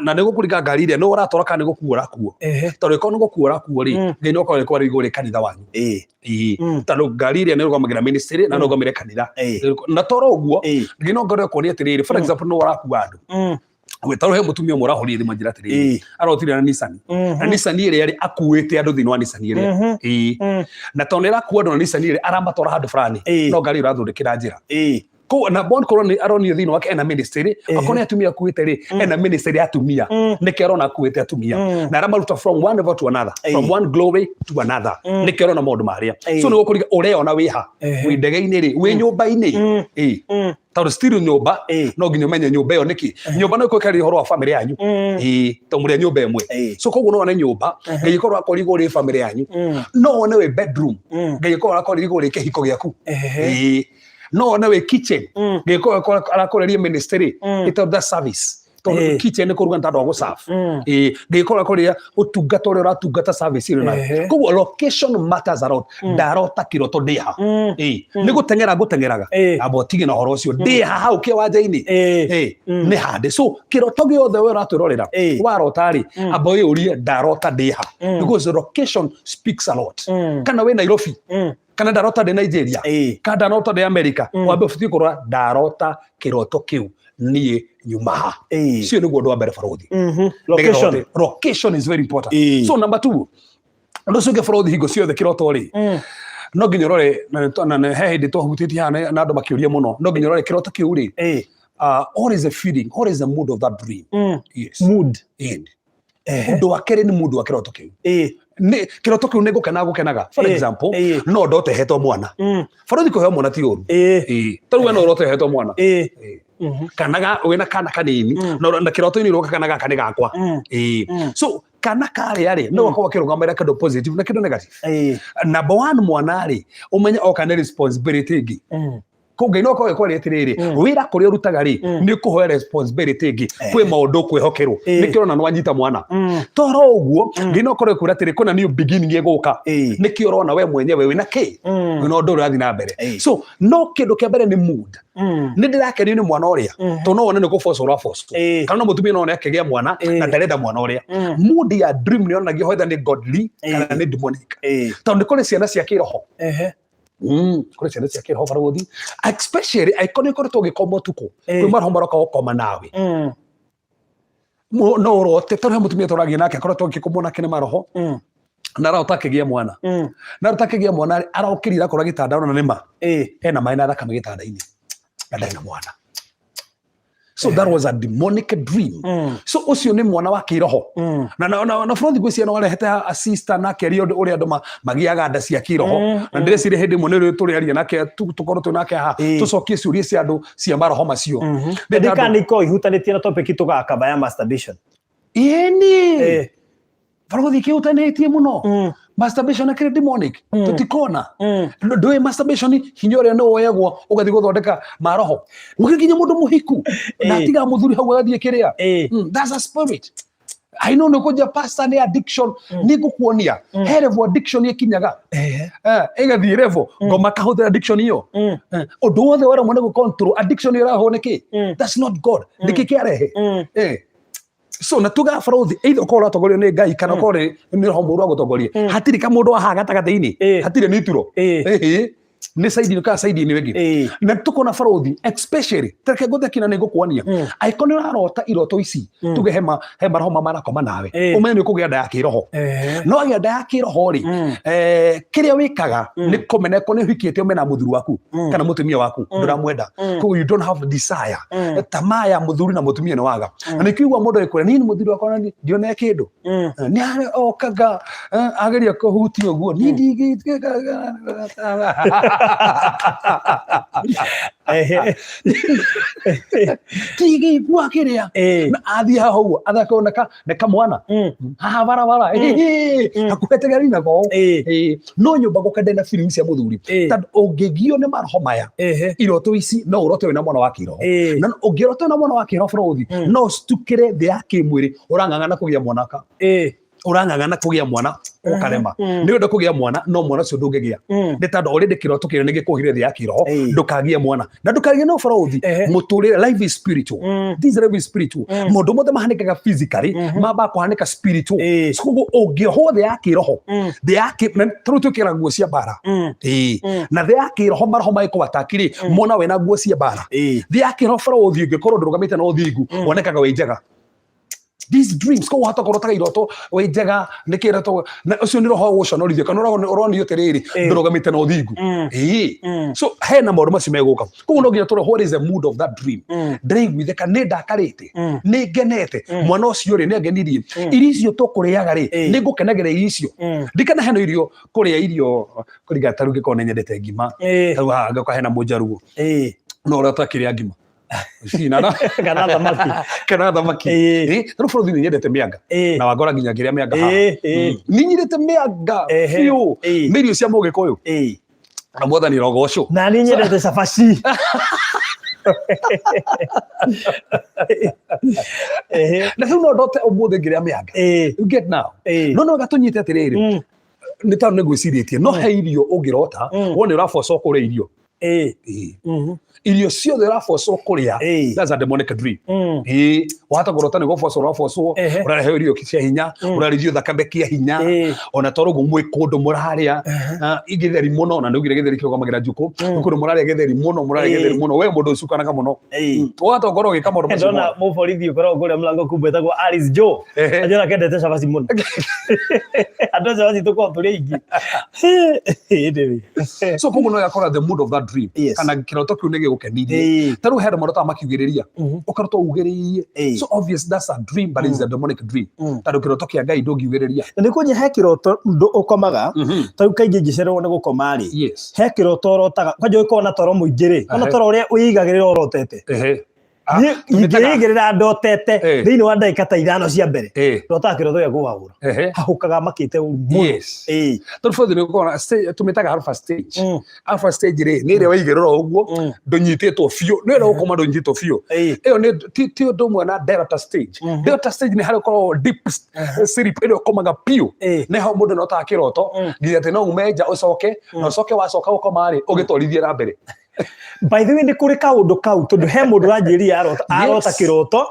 na nĩ gũkũringa ngari ĩrĩa nĩ ũratwara kana nĩ gũkuo ũrakuo. Tondũ ĩkorwo nĩ gũkuo ũrakuo rĩ, Ngai no akorwo ĩkwarĩ igũrũ rĩ kanitha wanyu. Tondũ ngari ĩrĩa nĩ ĩrũgamagĩra ministry na nĩ ĩrũgamĩre kanitha. Na toro ũguo, Ngai no ngorwo ĩkuonia atĩrĩrĩ, for example, nĩ ũrakua andũ. Tondũ he mũtumia ũmwe ũrahũrire thimũ anjĩra atĩrĩrĩ, arotire na Nissan, na Nissan ĩrĩa rĩ, akuĩte andũ thĩinĩ wa Nissan ĩrĩa. Na tondũ nĩ ĩrakua andũ na Nissan ĩrĩa, aramatwara handũ fulani, no ngari ĩyo ĩrathondekera njĩra. Koguo na bon korwo nĩ aronio thĩinĩ wake ena ministry, akorwo nĩ atumia akuĩte rĩ, ena ministry ya atumia. Nĩkĩo arona akuĩte atumia na aramaruta from one level to another, from one glory to another. Nĩkĩo arona maũndũ marĩa. So nĩ gũkũriga ũreona wĩha, wĩ ndege-inĩ rĩ, wĩ nyũmba-inĩ. Tondũ still nyũmba, no nginya ũmenye nyũmba ĩyo nĩkĩ. Nyũmba no ĩkorwo ĩkĩaria ũhoro wa family yanyu. Tondũ mũrĩ a nyũmba ĩmwe. So koguo no wone nyũmba, Ngai ĩkorwo akorirwo rĩ family yanyu. No wone wĩ bedroom, Ngai ĩkorwo akorirwo rĩ kĩhiko gĩaku. No wone wĩ kitchen, Ngai ĩkorwo arakoreria ministry, ĩtagwo that service. Tondũ kitchen nĩ kũruga, nĩ tondũ wa gũserve. Ngai ĩkorwo akoria ũtungata ũrĩa ũratungata, service ĩyo nayo. Koguo location matters a lot. Ndarota kĩroto ndĩha. Nĩ gũteng'era ngũteng'eraga. Amba ũtige na ũhoro ũcio, ndĩha hau kĩwanja-inĩ. Nĩ hande. So kĩroto gĩothe we ũratwĩrorera, warota rĩ, amba wĩyũrie, ndarota ndĩha? Because location speaks a lot. Kana wĩ Nairobi, kana ndarota ndĩ Nigeria, kana ndarota ndĩ America, wambe ũbatiĩ kũrora, ndarota kĩroto kĩu niĩ nyuma ha? Cio nĩguo ũndũ wa mbere, barothi. Location. Location is very important. So number two, ũndũ ũcio ũngĩ, barothi, hingo ciothe kĩroto rĩ, no nginya ũrore, na he hĩndĩ twahutĩtie haha na andũ makĩũria mũno, no nginya ũrore kĩroto kĩu rĩ, what is the feeling, what is the mood of that dream? Yes. Mood. And ũndũ wa kerĩ nĩ mood wa kĩroto kĩu. Nĩ kĩroto kĩu nĩ gũkena gũkenaga? For example, no ndote hetwo mwana. Barothi, kũheo mwana ti ũru. Tarĩu we no ũrote hetwo mwana. Kana wĩna kana kanini, na kĩroto-inĩ ũroka kana gaka nĩ gakwa. So kana karĩa rĩ, no gakorwo kĩrũgamĩrĩra kĩndũ positive na kĩndũ negative. Number one, mwana rĩ, ũmenye oka nĩ responsibility ĩngĩ. Kũu Ngai no akorwo ĩkwaria atĩrĩrĩ, wĩra kũrĩa ũrutaga rĩ, nĩ ũkũhoya responsibility ĩngĩ, kwĩ maũndũ ũkwĩhokerwo. Nĩkĩo ũrona nĩwanyita mwana. Toro ũguo, Ngai no akorwo ĩkwĩra atĩrĩ, kwĩna new beginning ĩgũka. Nĩkĩo ũrona we mwenyewe wĩna kĩ, wĩna ũndũ ũrĩa ũrathiĩ na mbere. So no kĩndũ kĩa mbere nĩ mood. Nĩ ndĩrakenio nĩ mwana ũrĩa? Tondũ no wone nĩ kũbocwo ũrabocwo, kana no mũtumia no one akĩgĩa mwana na ndarenda mwana ũrĩa. Mood ya dream nĩ yonanagia whether nĩ godly kana nĩ demonic, tondũ nĩ kũrĩ ciana cia kĩroho. Kũrĩ ciana cia kĩroho, barũthi, especially angĩkorwo nĩ ũkoretwo ũgĩkoma ũtukũ, kwĩ maroho maroka gũkoma nawe. No ũrote, tondũ he mũtumia tũragia nake akoretwo agĩkomwo nake nĩ maroho, na arahota akĩgĩa mwana, na arahota akĩgĩa mwana rĩ, arokĩrire akora gĩtanda ona nĩ ma hena maĩ na thakame gĩtanda-inĩ na ndarĩ na mwana. So that was a demonic dream. So ũcio nĩ mwana wa kĩroho. Na bũrũri ngwĩciria no arehete a sister na akĩaria ũndũ ũrĩa andũ magĩaga nda cia kĩroho. Na ndĩreciria hĩndĩ ĩmwe nĩ tũrĩaria nake, tũkorwo twĩ nake haha, tũcokie ciũria cia andũ cia maroho macio. Ndĩ kana ikorwo ihutanĩtie na topic tũgakaba ya masturbation? Ĩni, barũthi, kĩhutanĩtie mũno. Masturbation akĩrĩ demonic. Tũtikona ndũĩ masturbation hinya ũrĩa nĩ woyagwo ũgathiĩ gũthondeka maroho, ũgĩkinya mũndũ mũhiku na atiga mũthuri hau agathiĩ kĩrĩa. That's a spirit. I know nĩ kũnjia, pastor, nĩ addiction. Nĩ ngũkuonia he level addiction ĩkinyaga. Ĩgathiĩ level ngoma kahũthĩra addiction ĩyo. Ũndũ wothe waremwo nĩ gũ-control addiction ĩyo ĩrahwo nĩkĩ? That's not God. Nĩkĩ kĩarehe? So na tuga, barũthi, either ũkorwo ũratongorio nĩ Ngai kana ũkorwo nĩ roho mũũru agũtongorie. Hatirĩ kamũndũ wa haha gatagatĩ-inĩ. Hatirĩ nituro. Nĩ side ĩno kana side ĩno ĩngĩ. Na tukona, barũthi, especially tareke ngũthekina, nĩ ngũkuonia, angĩkorwo nĩ ũrarota iroto ici, tuge he maroho marakoma nawe, ũmenye nĩ ũkũgĩa nda ya kĩroho. No agĩa nda ya kĩroho rĩ, kĩrĩa wĩkaga nĩ kũmena ko nĩ ũhikĩte, ũmena mũthuri waku kana mũtumia waku, ndũramwenda. Koguo you don't have desire. Tamaa ya mũthuri na mũtumia nĩ waga. Na nĩkĩo mũndũ agĩkwĩra, niĩ nĩ mũthuri wakwa na ndionee kĩndũ. Nĩ arĩ okaga, ageria kũhutia ũguo, niĩ ndingĩ. Tigĩigua kĩrĩa. Na athiĩ haha ũguo athakwo na kamwana haha barabara hakuhĩ tegeri nako. No nyũmba gũkende na feelings cia mũthuri. Tondũ ũngĩgio nĩ maroho maya, iroto ici, no ũrote wĩna mwana wa kĩroho. Na ũngĩrota wĩna mwana wa kĩroho, bũrũthi, no ũcitukĩre thĩ ya kĩmwĩrĩ ũrang'ang'ana kũgĩa mwanaka. Ũrang'ang'ana kũgĩa mwana ũkarema. Nĩ ũrenda kũgĩa mwana, no mwana ũcio ndũngĩgĩa, nĩ tondũ already kĩroto kĩrĩa nĩ gĩkũhire thĩ ya kĩroho. Ndũkagĩe mwana na ndũkagĩe na ũborothi. Mũtũrĩre, life is spiritual. This life is spiritual. Maũndũ mothe mahanĩkaga physically mambaga kũhanĩka spiritual. So koguo ũngĩohwo thĩ ya kĩroho, thĩ ya kĩ na tarĩu twĩkĩraga nguo cia mbara. Ĩĩ. Na thĩ ya kĩroho, maroho magĩkũ attack rĩ, mona wĩna nguo cia mbara. Thĩ ya kĩroho, borothi, ũngĩkorwo ndũrũgamĩte na ũthingu, wonekaga wĩ njega. These dreams, koguo hata kũrotaga iroto wĩ njega nĩ kĩroto na ũcio nĩ roho gũconorithio kana ũronio atĩrĩrĩ, ndũrũgamĩte na ũthingu. Ĩĩ. So hena maũndũ macio megũka, koguo no nginya tũrore what is the mood of that dream. Ndĩraiguithĩka, nĩ ndakarĩte, nĩ ngenete, mwana ũcio rĩ, nĩ angenirie, irio icio tũkũrĩaga rĩ, nĩ ngũkenagĩra irio icio. Ndikana hena irio, kũrĩa irio kũringana, ta rĩu ngĩkorwo nĩ nyendete ngima, tarĩu haha ngĩũka hena mũnjaruo, no ũrĩa ũtakĩrĩa ngima Cina kana thamaki. Kana thamaki. Tarĩu bũrũri nĩ nyendete mĩanga, na wangora nginya ngĩrĩa mĩanga haha. Nĩ nyendete mĩanga biũ. Nĩ irio cia mũgĩkũyũ, na Mwathani rogocwo. Na niĩ nyendete cabaci. Na rĩu no ndote ũmũthĩ ngĩrĩa mĩanga. You get now? No wega tũnyite atĩrĩrĩ, nĩ tondũ nĩ ngwĩcirĩtie, no he irio ũngĩrota wone ũrabocwo kũrĩa irio. Irio ciothe ũrabocwo kũrĩa, that's a demonic dream. Wahota kũrota nĩ gũbocwo ũrabocwo, ũrareheo irio cia hinya, ũrarĩithio thakame kĩa hinya. Ona toro ũguo mwĩ kũndũ mũrarĩa gĩtheri mũno, na nĩugire gĩtheri kĩrũgamagĩra njukũ. Mwĩ kũndũ mũrarĩa gĩtheri mũno, mũrarĩa gĩtheri mũno, we mũndũ ũcukanaga mũno. Wahota gũkorwo ũgĩka maũndũ macio Ndona mothe. Mũborithi ũkoragwo kũrĩa mũrango kumbe etagwo Alice Joe. Anjona kendete cabaci mũno. Andũ a cabaci tũkoragwo tũrĩ aingĩ. Anyway. So koguo no yakora the mood of that dream, kana kĩroto kĩu nĩ gĩgũkenirie. Ta rĩu he andũ marotaga makiugĩrĩria, ũkarota ugĩrĩirie. So obvious that's a dream, but it's a demonic dream, tondũ kĩroto kĩa Ngai ndũngiugĩrĩria. Na nĩ kũnye he kĩroto ũkomaga, ta rĩu kaingĩ ingĩcererwo nĩ gũkoma rĩ, he kĩroto ũrotaga kwanja ũgĩkorwo na toro mũingĩ rĩ, ona toro ũrĩa wĩigagĩrĩra ũrotete. Ah, Niĩ ingĩigĩrĩra ndotete, thĩinĩ wa ndagĩka ta 5 cia mbere, ndotaga kĩroto gĩa kũhahũra, hahũkaga makĩte ũru mũno. Tondũ bothe nĩ ũkorwo tũmĩtaga alpha stage. Alpha stage rĩ, nĩ ĩrĩa waigĩrĩra o ũguo, ndũnyitĩtwo biũ, nĩ ĩrĩa ũkoma ndũnyitĩtwo biũ. Ĩyo nĩ ti ũndũ ũmwe na delta stage. Delta stage nĩ harĩa ũkoragwo deep sleep, ĩrĩa ũkomaga biũ. Nĩ ho mũndũ notaga kĩroto nginya atĩ no ume nja ũcoke, na ũcoke wacoka gũkoma rĩ, ũgĩtwarithie na mbere. By the way, nĩ kũrĩ kaũndũ kau, tondũ he mũndũ ũranjĩrire arota arota kĩroto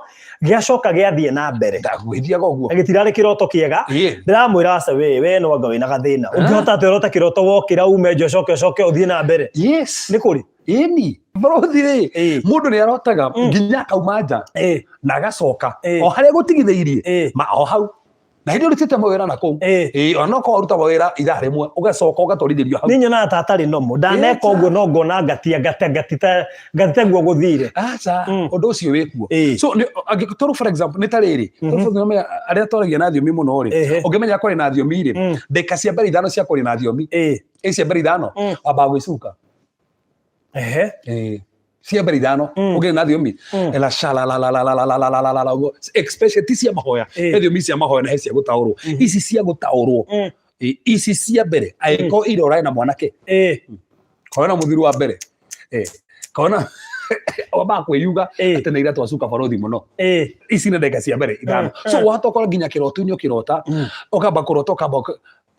gĩacoka gĩathiĩ na mbere. Ndagwĩthiaga ũguo. Na gĩtirarĩ kĩroto kĩega. Ndĩramwĩra aca, we no anga wĩna gathĩna, ũngĩhota atĩa ũrota kĩroto wokĩra ume nja ũcoke ũcoke ũthiĩ na mbere? Nĩ kũrĩ. Ĩni, bũrũthi rĩ, mũndũ nĩ arotaga nginya akauma nja na agacoka o harĩa gũtigithĩirie, ma o hau, na hĩndĩ ũrutĩte mawĩra na kũu. Ĩĩ, ona okorwo ũruta mawĩra ithaa rĩmwe, ũgacoka ũgatwarithĩrio hau. Nĩ nyonaga ta atarĩ nomo ndaneka ũguo, no ngona ngatia ngatia ngatita ngatita guo gũthire. Aca, ũndũ ũcio wĩkuo. So angĩkorwo, for example, nĩ ta rĩrĩ, mm arĩa twaragia na thiomi mũno rĩ, ũngĩmenya kwaria na thiomi rĩ, ndagĩka cia mbere 5 cia kwaria na thiomi, ĩ cia mbere 5, wambaga gwĩcuka. Ĩĩ. Cia mbere 5, ũngĩrĩ na thiomi ela sha la la la la la la la la la la la la ũguo, especially ti cia mahoya. He thiomi cia mahoya na he cia gũtaũrwo. Ici cia gũtaũrwo, ĩ, ici cia mbere, angĩkorwo ira ũrarĩ na mwanake, kona na mũthuri wa mbere, kona wambaga kwĩyuga atĩ na ira twacuka barothi mũno. Ici nĩ ndagĩka cia mbere 5. So wahota ũkora nginya kĩroto-inĩ ũkĩrota, ũkamba kũrota, ũkamba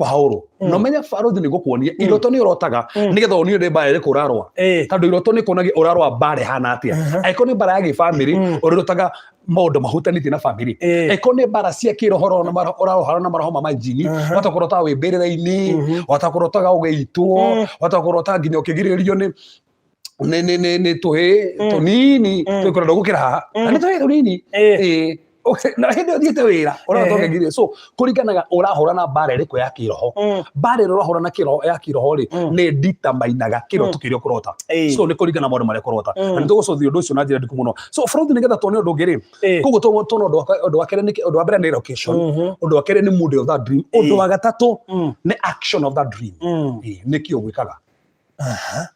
kũhaũrwo, na ũmenye barothi nĩ gũkuonia iroto nĩ ũrotaga nĩgetha wonio nĩ mbara ĩrĩkũ ũrarũa, tondũ iroto nĩ kuonagia ũrarũa mbara ĩhana atĩa. Angĩkorwo nĩ mbara ya gĩbamĩrĩ, ũrĩrotaga maũndũ mahutanĩtie na bamĩrĩ. Angĩkorwo nĩ mbara cia kĩroho ũrarũa na maroho ma majini, wahota kũrotaga wĩ mbĩrĩra-inĩ, wahota kũrotaga ũgĩitwo, wahota kũrota nginya ũkĩgirĩrĩrio nĩ tũhĩ tũnini twĩkũrenda gũkĩra haha, na nĩ tũhĩ tũnini. Ĩĩ. Okay, na hĩndĩ ĩyo ũthiĩte wĩra ũrahota ũkĩgiria, so kũringanaga ũrahũra na mbara ĩrĩkũ ya kĩroho. Mbara ĩrĩa ũrahũra na kĩroho ya kĩroho rĩ, nĩ nditamainaga kĩroto kĩrĩa ũkũrota. So nĩ kũringana na maũndũ marĩa ũkũrota, na nĩ tũgũcothia ũndũ ũcio na njĩra ndiku mũno. So fraud, nĩgetha tuone ũndũ ũngĩ rĩ, koguo tuone ũndũ wa kerĩ ũndũ wa mbere nĩ location, ũndũ wa kerĩ nĩ mood of that dream, ũndũ wa gatatũ nĩ action of that dream. Ĩĩ, nĩkĩ ũgwĩkaga.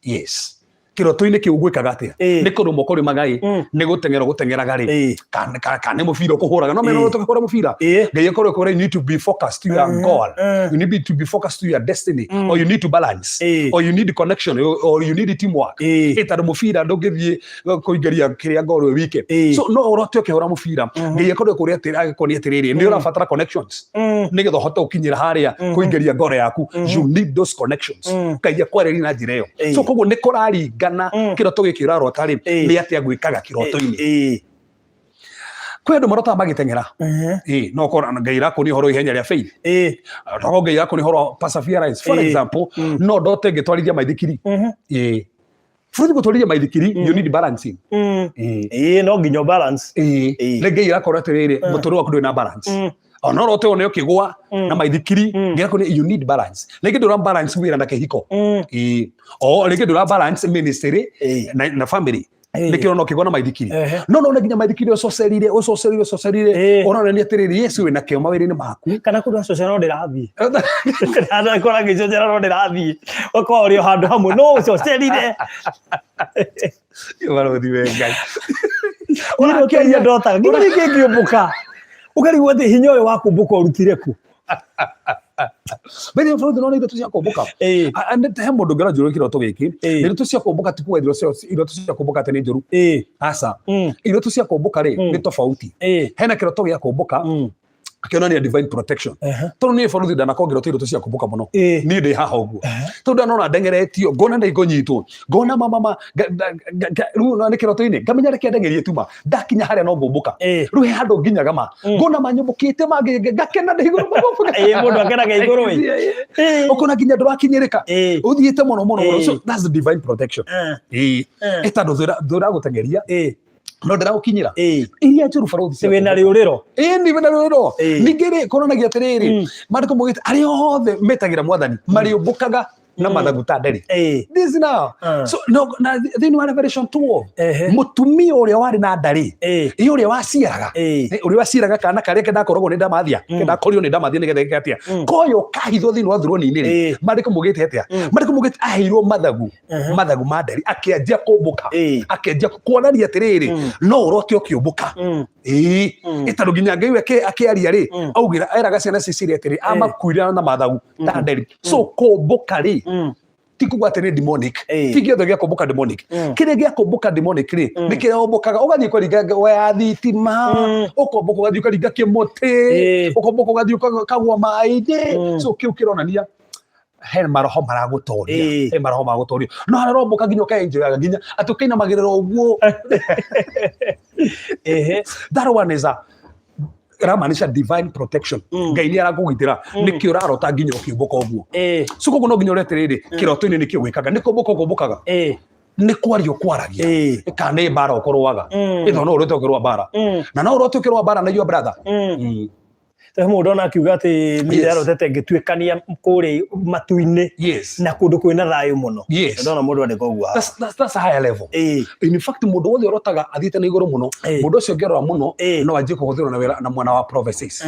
Yes. Kĩroto-inĩ kĩu gwĩkaga atĩa? Nĩ kũrũma ũkũrĩmaga ĩ, nĩ gũteng'era ũgũteng'eraga rĩ, kana nĩ mũbira ũkũhũraga? No mena ũkũhũra mũbira, Ngai akorwo akwĩra you need to be focused to your goal, you need to be focused to your destiny, or you need to balance, or you need connection, or you need teamwork. Ĩ tondũ mũbira ndũngĩthiĩ kũingĩria kĩrĩa goal wĩ wike. So no ũrote ũkĩhũra mũbira, Ngai akorwo akwĩra atĩrĩ, agĩkuonia atĩrĩrĩ, nĩ ũrabatara connections nĩgetha ũhote gũkinyĩra harĩa kũingĩria ngoro yaku. You need those connections. Ngai akwarĩria na njĩra ĩyo. So koguo nĩ kũraringana kĩroto gĩkĩ ũrarota rĩ, nĩ atĩa gwĩkaga kĩroto-inĩ. Kwĩ andũ marotaga magĩteng'era. Ĩ no korwo Ngai irakuonia ũhoro wa ihenya rĩa faith, no Ngai irakuonia ũhoro wa perseverance. For example, no ndote ngĩtwarithia maithikiri. Ĩ bũrũri gũtwarithia maithikiri, you need balancing. Ĩ. Ĩĩ, no nginya balance. Ĩ, rĩngĩ irakorwo atĩrĩrĩ, mũtũrĩre waku ndũrĩ na balance. Ona ũrote one ũkĩgũa na maithikiri, ngĩrakũria you need balance. Rĩngĩ ndũra balance wĩra na kĩhiko. Ĩ, o rĩngĩ ndũra balance ministry na family. Nĩkĩo ũrona ũkĩgũa na maithikiri. No none nginya maithikiri ũcocerire, ũcocerire, ũcocerire, ũronania atĩrĩrĩ, Yesu wĩna kĩo mawĩra-inĩ maku. Kana kũndũ acocera no ndĩrathiĩ, ndakora ngĩcocera no ndĩrathiĩ, ũkorwo ũrĩ o handũ hamwe no ũcocerire. Barũthi we Ngai. Ũrakĩaria ndotaga nginya rĩngĩ ngĩũmbũka, ũkarigwo atĩ hinya ũyũ wa kũmbũka ũrutire kũ. By the way, bũrũri nĩ iroto cia kũmbũka. He mũndũ ũngĩona njũru kĩroto gĩkĩ. Iroto cia kũmbũka ti kuga iroto cia kũmbũka atĩ nĩ njũru. Aca. Iroto cia kũmbũka rĩ, nĩ tofauti. Hena kĩroto gĩa kũmbũka kĩonania divine protection. Tondũ niĩ bũrũri ndanakorwo ngĩrota iroto cia kũmbũka mũno. Niĩ ndĩ haha ũguo. Tondũ ndanona ndengeretio, ngona nĩ ngũnyitwo, ngona mama ma rĩu nĩ kĩroto-inĩ, ngamenya reke ndengerie tuma, ndakinya harĩa no ngũmbũka. Rĩu he handũ nginyaga ma, ngona manyũmbũkĩte mangĩ, ngakena ndĩ igũrũ. Ĩĩ, mũndũ akenaga igũrũ ĩ. Ũkona nginya ndũrakinyĩrĩka. Ũthiĩte mũno mũno mũno. So that's the divine protection. Ĩĩ. Ĩ tondũ thũ ĩragũteng'eria, no ndĩragũkinyĩra. Iria njũru barũthi cia Wĩna rĩũrĩro. Ĩĩ, nĩ wĩna rĩũrĩro. Ningĩ rĩ, kũronanagia atĩrĩrĩ, maandĩko maugĩte arĩa othe metagĩra mwathani marĩũmbũkaga na mathagu ta nderi. This now. So no, na thĩinĩ wa Revelation 12, mũtumia ũrĩa warĩ na ndarĩ, ĩ ũrĩa waciaraga, ũrĩa waciaraga kana karĩa kendakoragwo nĩ ndamathia, kendakorio nĩ ndamathia nĩgetha ĩke atĩa, koyo kahithwo thĩinĩ wa thuroni-inĩ rĩ, maandĩko maugĩte atĩa? Maandĩko maugĩte aheirwo mathagu, mathagu ma nderi, akĩanjia kũmbũka, akĩanjia kuonania atĩrĩrĩ, no ũrote ũkĩũmbũka. Ĩĩ, ĩtondũ nginya Ngai we akĩaria rĩ, augĩra eraga ciana Cecilia atĩrĩ, amakuire na mathagu ta nderi. So kũmbũka rĩ, ti kuga atĩ nĩ demonic. Ti gĩothe gĩa kũmbũka demonic. Kĩrĩa gĩa kũmbũka demonic rĩ, nĩ kĩrĩa ũmbũkaga ũgathiĩ ũkaringa waya thitima, ũkombũka ũgathiĩ ũkaringa kĩmũtĩ, ũkombũka ũgathiĩ ũkagwa maĩ-inĩ. So kĩu kĩronania he maroho maragũtoria, he maroho maragũtoria. No harĩa ũrombũka nginya ũkaenjoyaga nginya atĩ ũkainamagĩrĩra ũguo. That one is a ramaanisha divine protection. Ngai nĩ arakũgitĩra, nĩkĩo ũrarota nginya ũkĩũmbũka ũguo. So koguo no nginya ũre atĩrĩrĩ, kĩroto-inĩ nĩkĩo gwĩkaga, nĩ kũmbũka ũkũmbũkaga, nĩ kwaria ũkwaragia, kana nĩ mbara ũkũrũaga. Ĩtho no ũrote ũkĩrũa mbara, na no ũrote ũkĩrũa mbara na your brother. He mũndũ ona akiuga atĩ niĩ ndarotete ngĩtuĩkania kũrĩa matu-inĩ na kũndũ kwĩna thayũ mũno. Ndona mũndũ andĩka ũguo haha. That's a higher level. In fact, mũndũ wothe ũrotaga athiĩte na igũrũ mũno, mũndũ ũcio ũngĩrora mũno, no anjie kũhũthĩrwo na wĩra na mwena wa prophecies.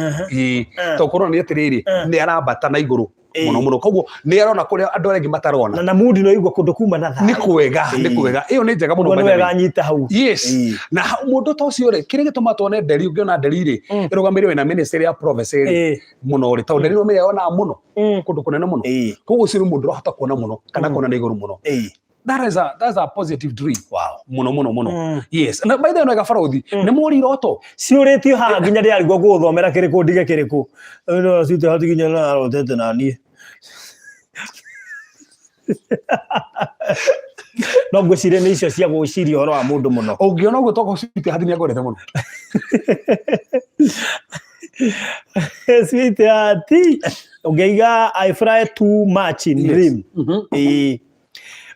Tondũ kũronania atĩrĩrĩ, nĩ arambata na igũrũ mũno mũno, koguo nĩ arona kũrĩa andũ arĩa angĩ matarona. Na mundi no igua kũndũ kuma na thayũ. Nĩ kwega, nĩ kwega, ĩyo nĩ njega mũno. Nĩ wega nyita hau. Yes. Na mũndũ ta ũcio rĩ, kĩrĩa gĩtũmaga tuone nderi, ũngĩona nderi rĩ, ĩrũgamĩrĩirwo na ministry ya prophecy rĩ mũno rĩ, tondũ nderi nĩyo yonaga mũno kũndũ kũnene mũno, koguo ũcio nĩ mũndũ ũrahota kuona mũno kana kuona na igũrũ mũno. That's a positive dream. Wow. Mũno mũno mũno. Yes. Na by the way, no gabarothi, nĩ mũri iroto. Ciũrĩtio haha nginya ndĩrarigwo gũgũthomera kĩrĩkũ ndige kĩrĩkũ. No cite hati nginya na arotete na niĩ. No ngwĩciria nĩ icio cia gwĩciria ũhoro wa mũndũ mũno. Ũngĩona ũguo tokorwo cite hati nĩ angorete mũno. Sweet hati. Ũngĩiga I fly too much in dream. Ĩĩ.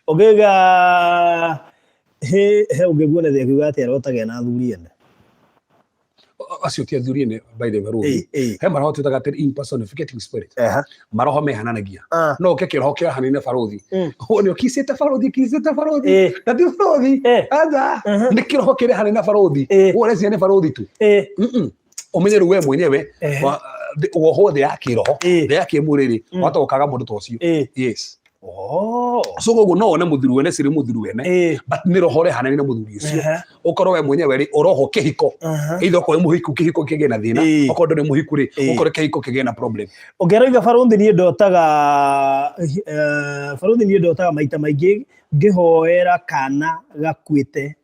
Ũngĩiga he ũngĩguona thĩ akiuga atĩ arotaga na athuri ene. Acio ti athuri ene, by the way. He maroho twĩtaga atĩ impersonificating spirit. Maroho mehananagia. No ũke kĩroho kĩrahanine barũthi. Nĩ ũkicĩte barũthi, kicĩte barũthi. Na ti barũthi. Aca. Nĩ kĩroho kĩrahanine barũthi. Ũreciria nĩ barũthi tu. Ũmenye rĩu we mwenyewe wohwo thĩ ya kĩroho, thĩ ya kĩmwĩrĩ rĩ, wahota gũkaga mũndũ ta ũcio. Yes. Oh. So koguo no wone mũthuri wene cirĩ mũthuri wene, but nĩ roho ũrehanania na mũthuri ũcio. Ũkorwo we mwenyewe rĩ, ũroho kĩhiko, either okorwo wĩ mũhiku kĩhiko kĩgĩe na thĩna, okorwo ndũrĩ mũhiku rĩ, ũkorwo kĩhiko kĩgĩe na problem. Ũngĩrauga barũthi, niĩ ndotaga barũthi, niĩ ndotaga maita maingĩ ngĩhoera kana gakuĩte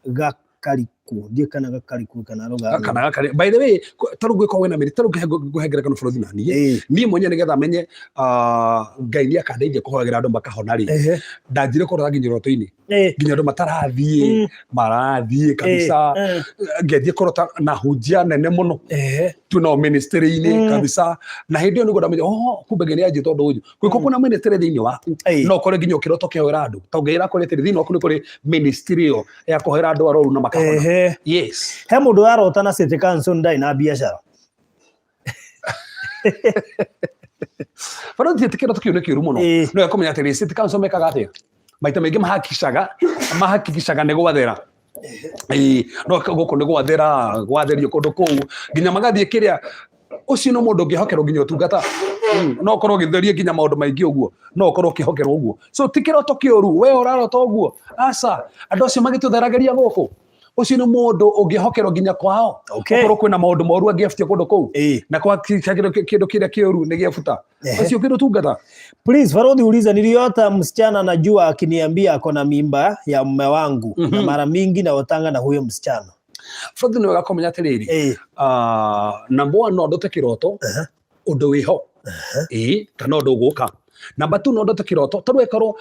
gakarikwo, ndiĩ kana gakarikwo kana rũgano. Kana gakari, by the way, tarĩu gwĩkorwo wĩna mĩri, tarĩu ngũhe ngerekano, bũrũri na niĩ, niĩ mwenyewe nĩgetha menye, ah, Ngai nĩ akandeithia kũhoyagĩra andũ makahona rĩ, ndanjire kũrora nginya iroto-inĩ, nginya andũ matarathiĩ, marathiĩ kabisa. Ngethiĩ kũrota na hunjia nene mũno, twĩ nao ministry-inĩ kabisa, na hĩndĩ ĩyo nĩguo ndamenya, oh, kumbe Ngai nĩanjĩta ũndũ ũyũ. Gwĩko kwĩna ministry thĩinĩ waku, no ũkore nginya ũkĩrota ũkĩhoera andũ, ta Ngai arakũrĩte thĩinĩ waku nĩ kũrĩ ministry ĩyo ya kũhoera andũ arwaru na makahona. Yes. He mũndũ warota na City Council ndarĩ na biacara. Bado thiĩ kĩroto kĩu nĩ kĩũru mũno. No ekũmenya atĩrĩ, City Council mekaga atĩa? Maita maingĩ mahakikishaga nĩ gwathera. Ĩĩ, no gũkũ nĩ gwathera, gwatherio kũndũ kũu nginya magathiĩ kĩrĩa, ũcio nĩ mũndũ ũngĩhokerwo nginya ũtungata. No ũkorwo ũgĩtheria nginya maũndũ maingĩ ũguo, no ũkorwo ũkĩhokerwo ũguo. So ti kĩroto kĩũru we ũrarota ũguo, aca. Andũ acio magĩtũtheragĩria gũkũ, ũcio nĩ mũndũ ũngĩhokerwo nginya kwao. Okorwo kwĩna maũndũ moru angĩabutia kũndũ kũu, na kwa kĩndũ kĩrĩa kĩũru nĩ gĩabuta, ũcio ũkĩndũtungata. Please, Farodhi, uliza, niliota msichana najua akiniambia ako na mimba ya mume wangu, na mara mingi naotanga na huyo msichana. Farodhi, nĩ wega kũmenya atĩrĩrĩ, ah, number one, no ndote kĩroto ũndũ wĩho, ĩĩ, kana ũndũ ũgũka. Number two, no ndote kĩroto tondũ ĩkorwo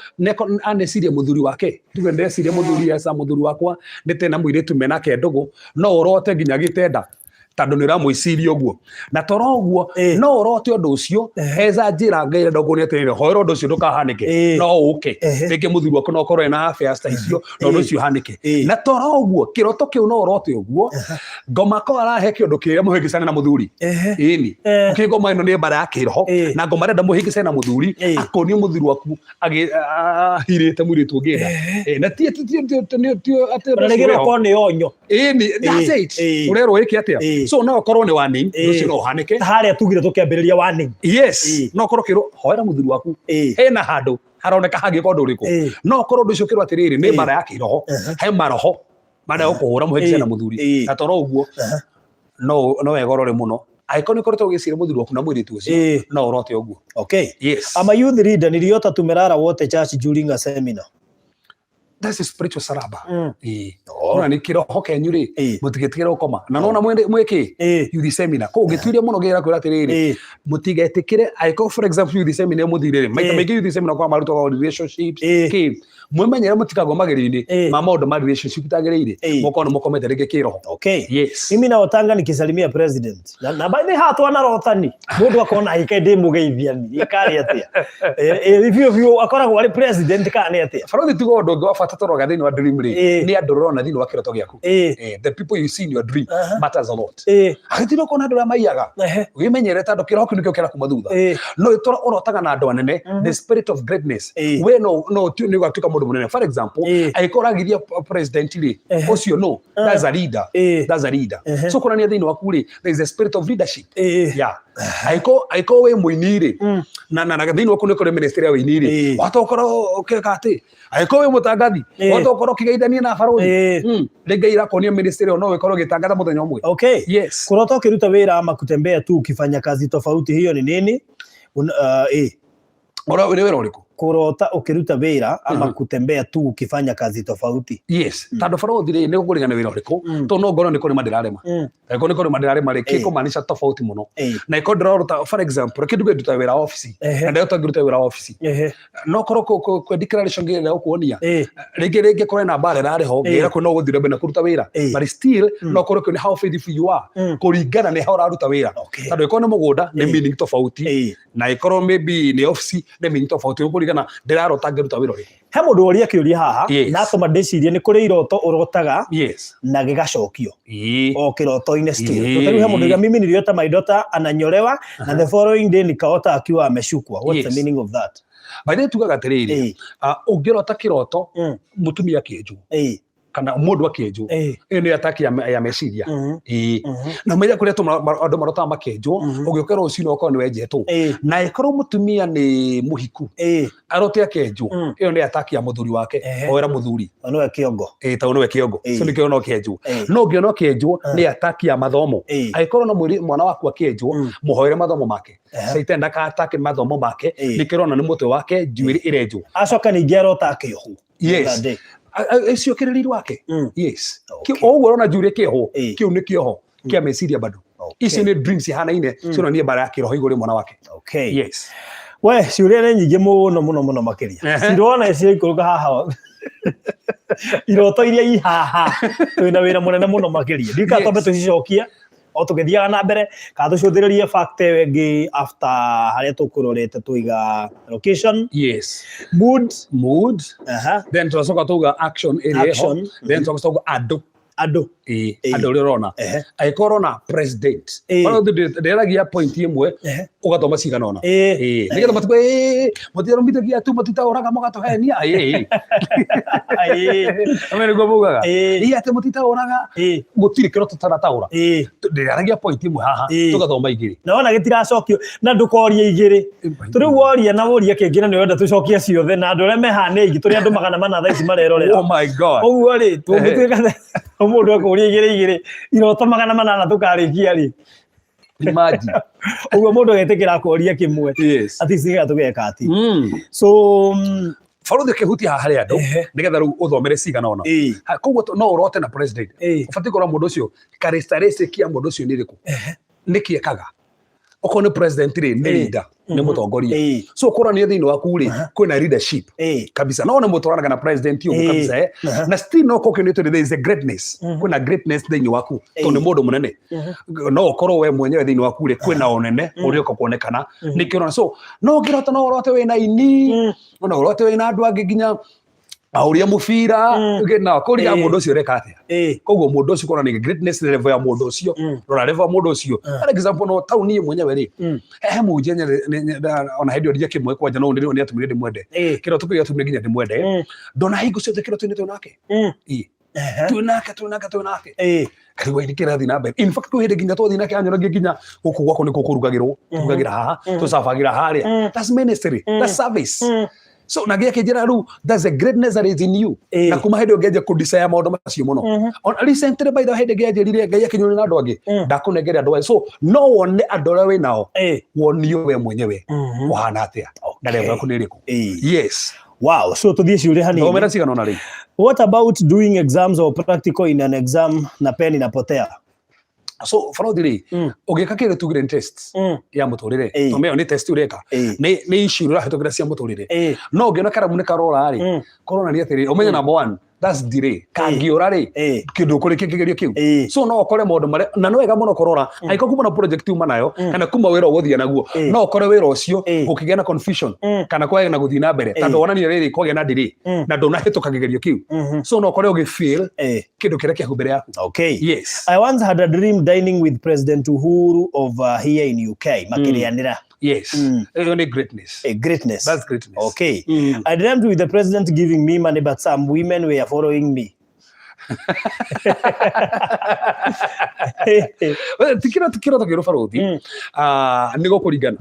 aneciria mũthuri wake, tuge ndeciria mũthuri eca mũthuri wakwa nĩ tena mũirĩtu menake ndũgũ, no ũrote nginya gĩtenda tondũ nĩ ũramwĩciria ũguo, na toro ũguo, no ũrote ũndũ ũcio eza njĩra Ngai arenda ũkuonie atĩrĩrĩ, hoera ũndũ ũcio ndũkahanĩke. No ũke rĩngĩ mũthuri waku no ũkorwo ena affairs ta icio, na ũndũ ũcio ũhanĩke. Na toro ũguo kĩroto kĩu no ũrote ũguo ngoma ko arahe kĩũndũ kĩrĩa mũhĩngĩcane na mũthuri. Ĩni, ũkĩ ngoma ĩno nĩ mbara ya kĩroho, na ngoma arenda mũhĩngĩcane na mũthuri, akonio mũthuri waku ahirĩte mũirĩtu ũngĩ nda. Na ti ti ti ti ti ti atĩ Na ũndũ ũcio rĩngĩ wĩho. no korwo nĩ onyo. Ĩni, that's it. Ũrerwo ĩke atĩa? So no ũkorwo nĩ warning, ũndũ ũcio no ũhanĩke. Harĩa tugire tũkĩambĩrĩria warning. Yes. No ũkorwo ũkĩrwo hoera mũthuri waku, hena handũ haroneka hangĩka ũndũ ũrĩkũ. No ũkorwo ũndũ ũcio ũkĩrwo atĩrĩrĩ, nĩ mbara ya kĩroho, he maroho marĩa ũkũhũra mũhĩngĩcane na mũthuri. Na toro ũguo no wegorore mũno angĩkorwo nĩ ũkoretwo ũgĩciria mũthuri waku na mũirĩtu ũcio, no ũrote ũguo. Yes. I'm a youth leader, niliota tumelala wote church during a seminar. That's a spiritual saraba. Ĩĩ. Oh. Nona nĩ kĩroho kenyu rĩ, mũtigetigĩre gũkoma na nona mwĩkĩ youth seminar kũu ngĩtuirie mũno ngĩra kwĩra atĩrĩrĩ, mũtigetĩkĩre angĩkorwo, for example, youth seminar mũthire rĩ, maita maingĩ youth seminar kwa marutagwo relationships, kĩ, mwĩmenyere mũtikagwe magerio-inĩ ma maũndũ ma relationship itagĩrĩire, mũkorwo nĩ mũkomete rĩngĩ kĩroho. Yes. Mimi naotanga nikisalimia president. Na by the way haha twanarotani mũndũ akona hĩka ndĩ mũgeithia ni ĩkarĩ atĩa? Biũ biũ akoragwo arĩ president kana nĩ atĩa? Barothi, tiga ũndũ ũngĩ wa bata tũroga thĩinĩ wa dream rĩ, nĩ andũ ũrona thĩinĩ wa kĩroto gĩaku. The people you see in your dream matters a lot. Agĩtira ũkona andũ arĩa maiyaga, wĩmenyere tondũ kĩroho kĩu nĩkĩo kĩrakuma thutha. No ĩtũra ũrotaga na andũ anene, the spirit of greatness, we no nĩ ũgatuĩka mũndũ mũnene. For example, angĩkorwo ũragithia president rĩ, ũcio no, that's a leader. That's a leader. So kuonania thĩinĩ waku rĩ, there is a spirit of leadership. Yeah, angĩkorwo wĩ mũini rĩ, na thĩinĩ waku nĩ kũrĩ ministry ya ũini rĩ, wahota gũkorwo ũkĩka atĩ angĩkorwo wĩ mũtangathi, wahota gũkorwo ũkĩgeithania na barũthi. Rĩngĩ irakuonia ministry ĩyo no ĩkorwo ĩgĩtangatha mũthenya ũmwe. Yes. Kurota ukiruta wĩra ama kutembea tu ukifanya kazi tofauti, hiyo ni nini? Ora nĩ wĩra ũrĩkũ? Kurota ukiruta wĩra ama kutembea tu ukifanya kazi tofauti. Yes, tondũ barũthi rĩ, nĩ gũkũringana wĩra ũrĩkũ, tondũ no ngorwo nĩ kũrĩma ndĩrarĩma. Angĩkorwo nĩ kũrĩma ndĩrarĩma rĩ, kĩkũmaanisha tofauti mũno. Na ĩkorwo ndĩraruta, for example, reke nduge nduta wĩra wa obici, na ndĩrota ngĩruta wĩra wa obici, no korwo kwĩ declaration ngĩrĩa gũkuonia, rĩngĩ korwo na mbara ĩrarĩ ho, ngĩra kwĩ no gũthiĩ na mbere na kũruta wĩra, but still no korwo kwĩ how faithful you are, kũringana nĩ ha ũraruta wĩra, tondũ ĩkorwo nĩ mũgũnda nĩ meaning tofauti, na ĩkorwo maybe nĩ obici nĩ meaning tofauti, kũringana ndĩrarota ngĩruta wĩra ũrĩkũ. He mũndũ woria kĩũria haha, na atũma ndĩcirie nĩ kũrĩ iroto ũrotaga na gĩgacokio o kĩroto-inĩ still. Tondũ rĩu he mũndũ uga, mimi niliota my daughter ananyolewa na the following day nikaota akiwa ameshukwa. What's the meaning of that? By the way, tugaga atĩrĩrĩ, ah, ũngĩrota kĩroto mũtumia akĩenjwo, Kana mũndũ akĩenjwo, ĩyo nĩ attack ya meciria. Ĩĩ. Na menya kũrĩa andũ marotaga makĩenjwo, ũgĩũkĩra rũcinĩ ũkorwo nĩ wenjetwo. Na ĩkorwo mũtumia nĩ mũhiku, arote akĩenjwo, ĩyo nĩ attack ya mũthuri wake. Oera mũthuri. Na nĩwe kĩongo. Ĩĩ, tondũ nĩwe kĩongo. So nĩkĩo ona ũkĩenjwo. No ũngĩona ũkĩenjwo nĩ attack ya mathomo. Angĩkorwo no mwĩri mwana waku akĩenjwo, mũhoere mathomo make. Caitani ndaka-attack mathomo make. Nĩkĩo ũrona nĩ mũtwe wake njuĩrĩ ĩrenjwo. Acoka ningĩ arota akĩohwo. Yes. Day. Icio kĩrĩrĩ wake. Yes. O ũguo ũrona njuĩrĩ kĩohwo, kĩu nĩ kĩoho kĩa meciria bado. Icio nĩ dreams ihanaine, cionania mbara ya kĩroho igũrũ rĩa mwana wake. Yes. We, ciũria nĩ nyingĩ mũno mũno mũno makĩria. Cirona ciraikũrũka haha, iroto iria i haha, twĩna wĩra mũnene mũno makĩria. Ndiũĩ kana twambe tũcicokie o tũgĩthiaga na mbere kana tũcũthĩrĩrie fact ĩyo ĩngĩ after harĩa tũkũrorete tũiga location. Mood. Mood. Then tũracoka tauga action ĩrĩa ĩho. Action. Then tũracoka tauga andũ. Andũ. Ĩĩ, andũ ũrĩa ũrona. Angĩkorwo ũrona president, ona ndĩragia point ĩmwe, ũgathoma cigana ũna. Ĩĩ, nĩgetha matikwe, ĩĩ, mũtiarũmithagia tu, mũtitaũraga mũgatũhenia. Ĩĩ. Ame nĩguo maugaga. Ĩĩ, atĩ mũtitaũraga. Gũtirĩ kĩroto tũtarataũra. Ndĩraragia point ĩmwe haha, tũgathoma igĩrĩ. Na wona gĩtiracokio na ndũkorie igĩrĩ. Rĩu woria na woria kĩngĩ na nĩ ũrenda tũcokie ciothe, na andũ arĩa me haha nĩ aingĩ, tũrĩ andũ 400 thaa ici marerorera. Oh my God. Ũguo rĩ, tũngĩtuĩka mũndũ akũria igĩrĩ igĩrĩ, iroto 800 tũkarĩkia rĩ? Imagine. Ũguo mũndũ agetĩkĩra akoria kĩmwe. At least nĩgetha tũgeka atĩ. So, Barothi ũkĩhutia haha harĩ andũ, nĩgetha rĩu ũthomere cigana ũna. Koguo no ũrote na president. Ũbatiĩ kũrora mũndũ ũcio, characteristic ya mũndũ ũcio nĩ ĩrĩkũ? Nĩkĩ ekaga? Okorwo nĩ president rĩ, nĩ leader, nĩ mũtongoria. So ũkũrania thĩinĩ waku rĩ, kwĩna leadership. Kabisa. No one mũtwaranaga na president ũguo kabisa, eh. Na still no ũkorwo ũkĩonio atĩrĩ, there is a greatness. Kwĩna greatness thĩinĩ waku, tondũ nĩ mũndũ mũnene. No ũkorwo we mwenyewe thĩinĩ waku rĩ, kwĩna ũnene ũrĩa ũka kuonekana. Nĩkĩo ũrona. So, no ũngĩrota no ũrote wĩna aini, no ũrote wĩna andũ angĩ nginya ahũri a mũbira, na kũria mũndũ ũcio ũreka atĩa. Koguo mũndũ ũcio kũrora nĩ greatness level ya mũndũ ũcio. Rora level ya mũndũ ũcio. For example, no tau niĩ mwenyewe rĩ, he mũhunjia ona hĩndĩ ĩyo ndiakĩmwe kwanja, no nĩ atũmire ndĩmwende. Kĩroto kĩu gĩatũmire nginya ndĩmwende. Ndona hingo ciothe kĩroto-inĩ twĩ nake. Ĩĩ. Twĩ nake, twĩ nake, twĩ nake. Karigwa nĩ kĩrathiĩ na mbere. In fact, kwĩ hĩndĩ nginya twathiĩ nake anyonagia nginya gũkũ gwakwa nĩkuo kũrugagĩrwo, tũrugagĩra haha, tũcabagĩra harĩa. That's ministry, that's service. So na gĩakĩnjĩra rĩu, that's a greatness that is in you. Na kuma hĩndĩ ĩyo ngĩanjia kũ-desire maũndũ macio mũno. On recently, by the way, hĩndĩ ngĩanjĩrire Ngai akĩnyonia na andũ angĩ, ndakũnengere andũ aya. So no wone andũ arĩa wĩ nao, wonio we mwenyewe ũhana atĩa na level yaku nĩ ĩrĩkũ. Yes. Wow, so tũthiĩ ciũria hanini. Thomera cigana ũna rĩu. What about doing exams or practical in an exam na pen inapotea? So barothi rĩ, ũngĩka kĩndũ tugire nĩ test ya mũtũrĩre, tondũ ĩyo nĩ test ũreka, nĩ issue ũrahĩtũkĩra cia mũtũrĩre. No ũngĩona karamu nĩ karora rĩ, koronania atĩrĩrĩ, ũmenye number one, that's delay. Kangĩũra rĩ, kĩndũ ũkũrĩkia kĩgerio kĩu. So no ũkore maũndũ marĩa, na nĩ wega mũno kũrora, angĩkorwo kuma na project uma nayo, kana kuma wĩra ũgũthiĩ naguo, no ũkore wĩra ũcio ũkĩgĩa na confusion, kana kwagĩa na gũthiĩ na mbere, tondũ wonania rĩrĩ kwagĩa na delay, na ndũnahĩtũka kĩgerio kĩu. So no ũkore ũgĩ fail kĩndũ kĩrĩa kĩaku mbere yaku. Yes. I once had a dream dining with President Uhuru of here in UK. Makĩrĩanĩra. Yes. Ĩyo nĩ greatness. A greatness. That's greatness. Okay. I dreamt with the president giving me money, but some women were following me. Well, ti kĩroto kĩũru barothi. Nĩ gũkũringana.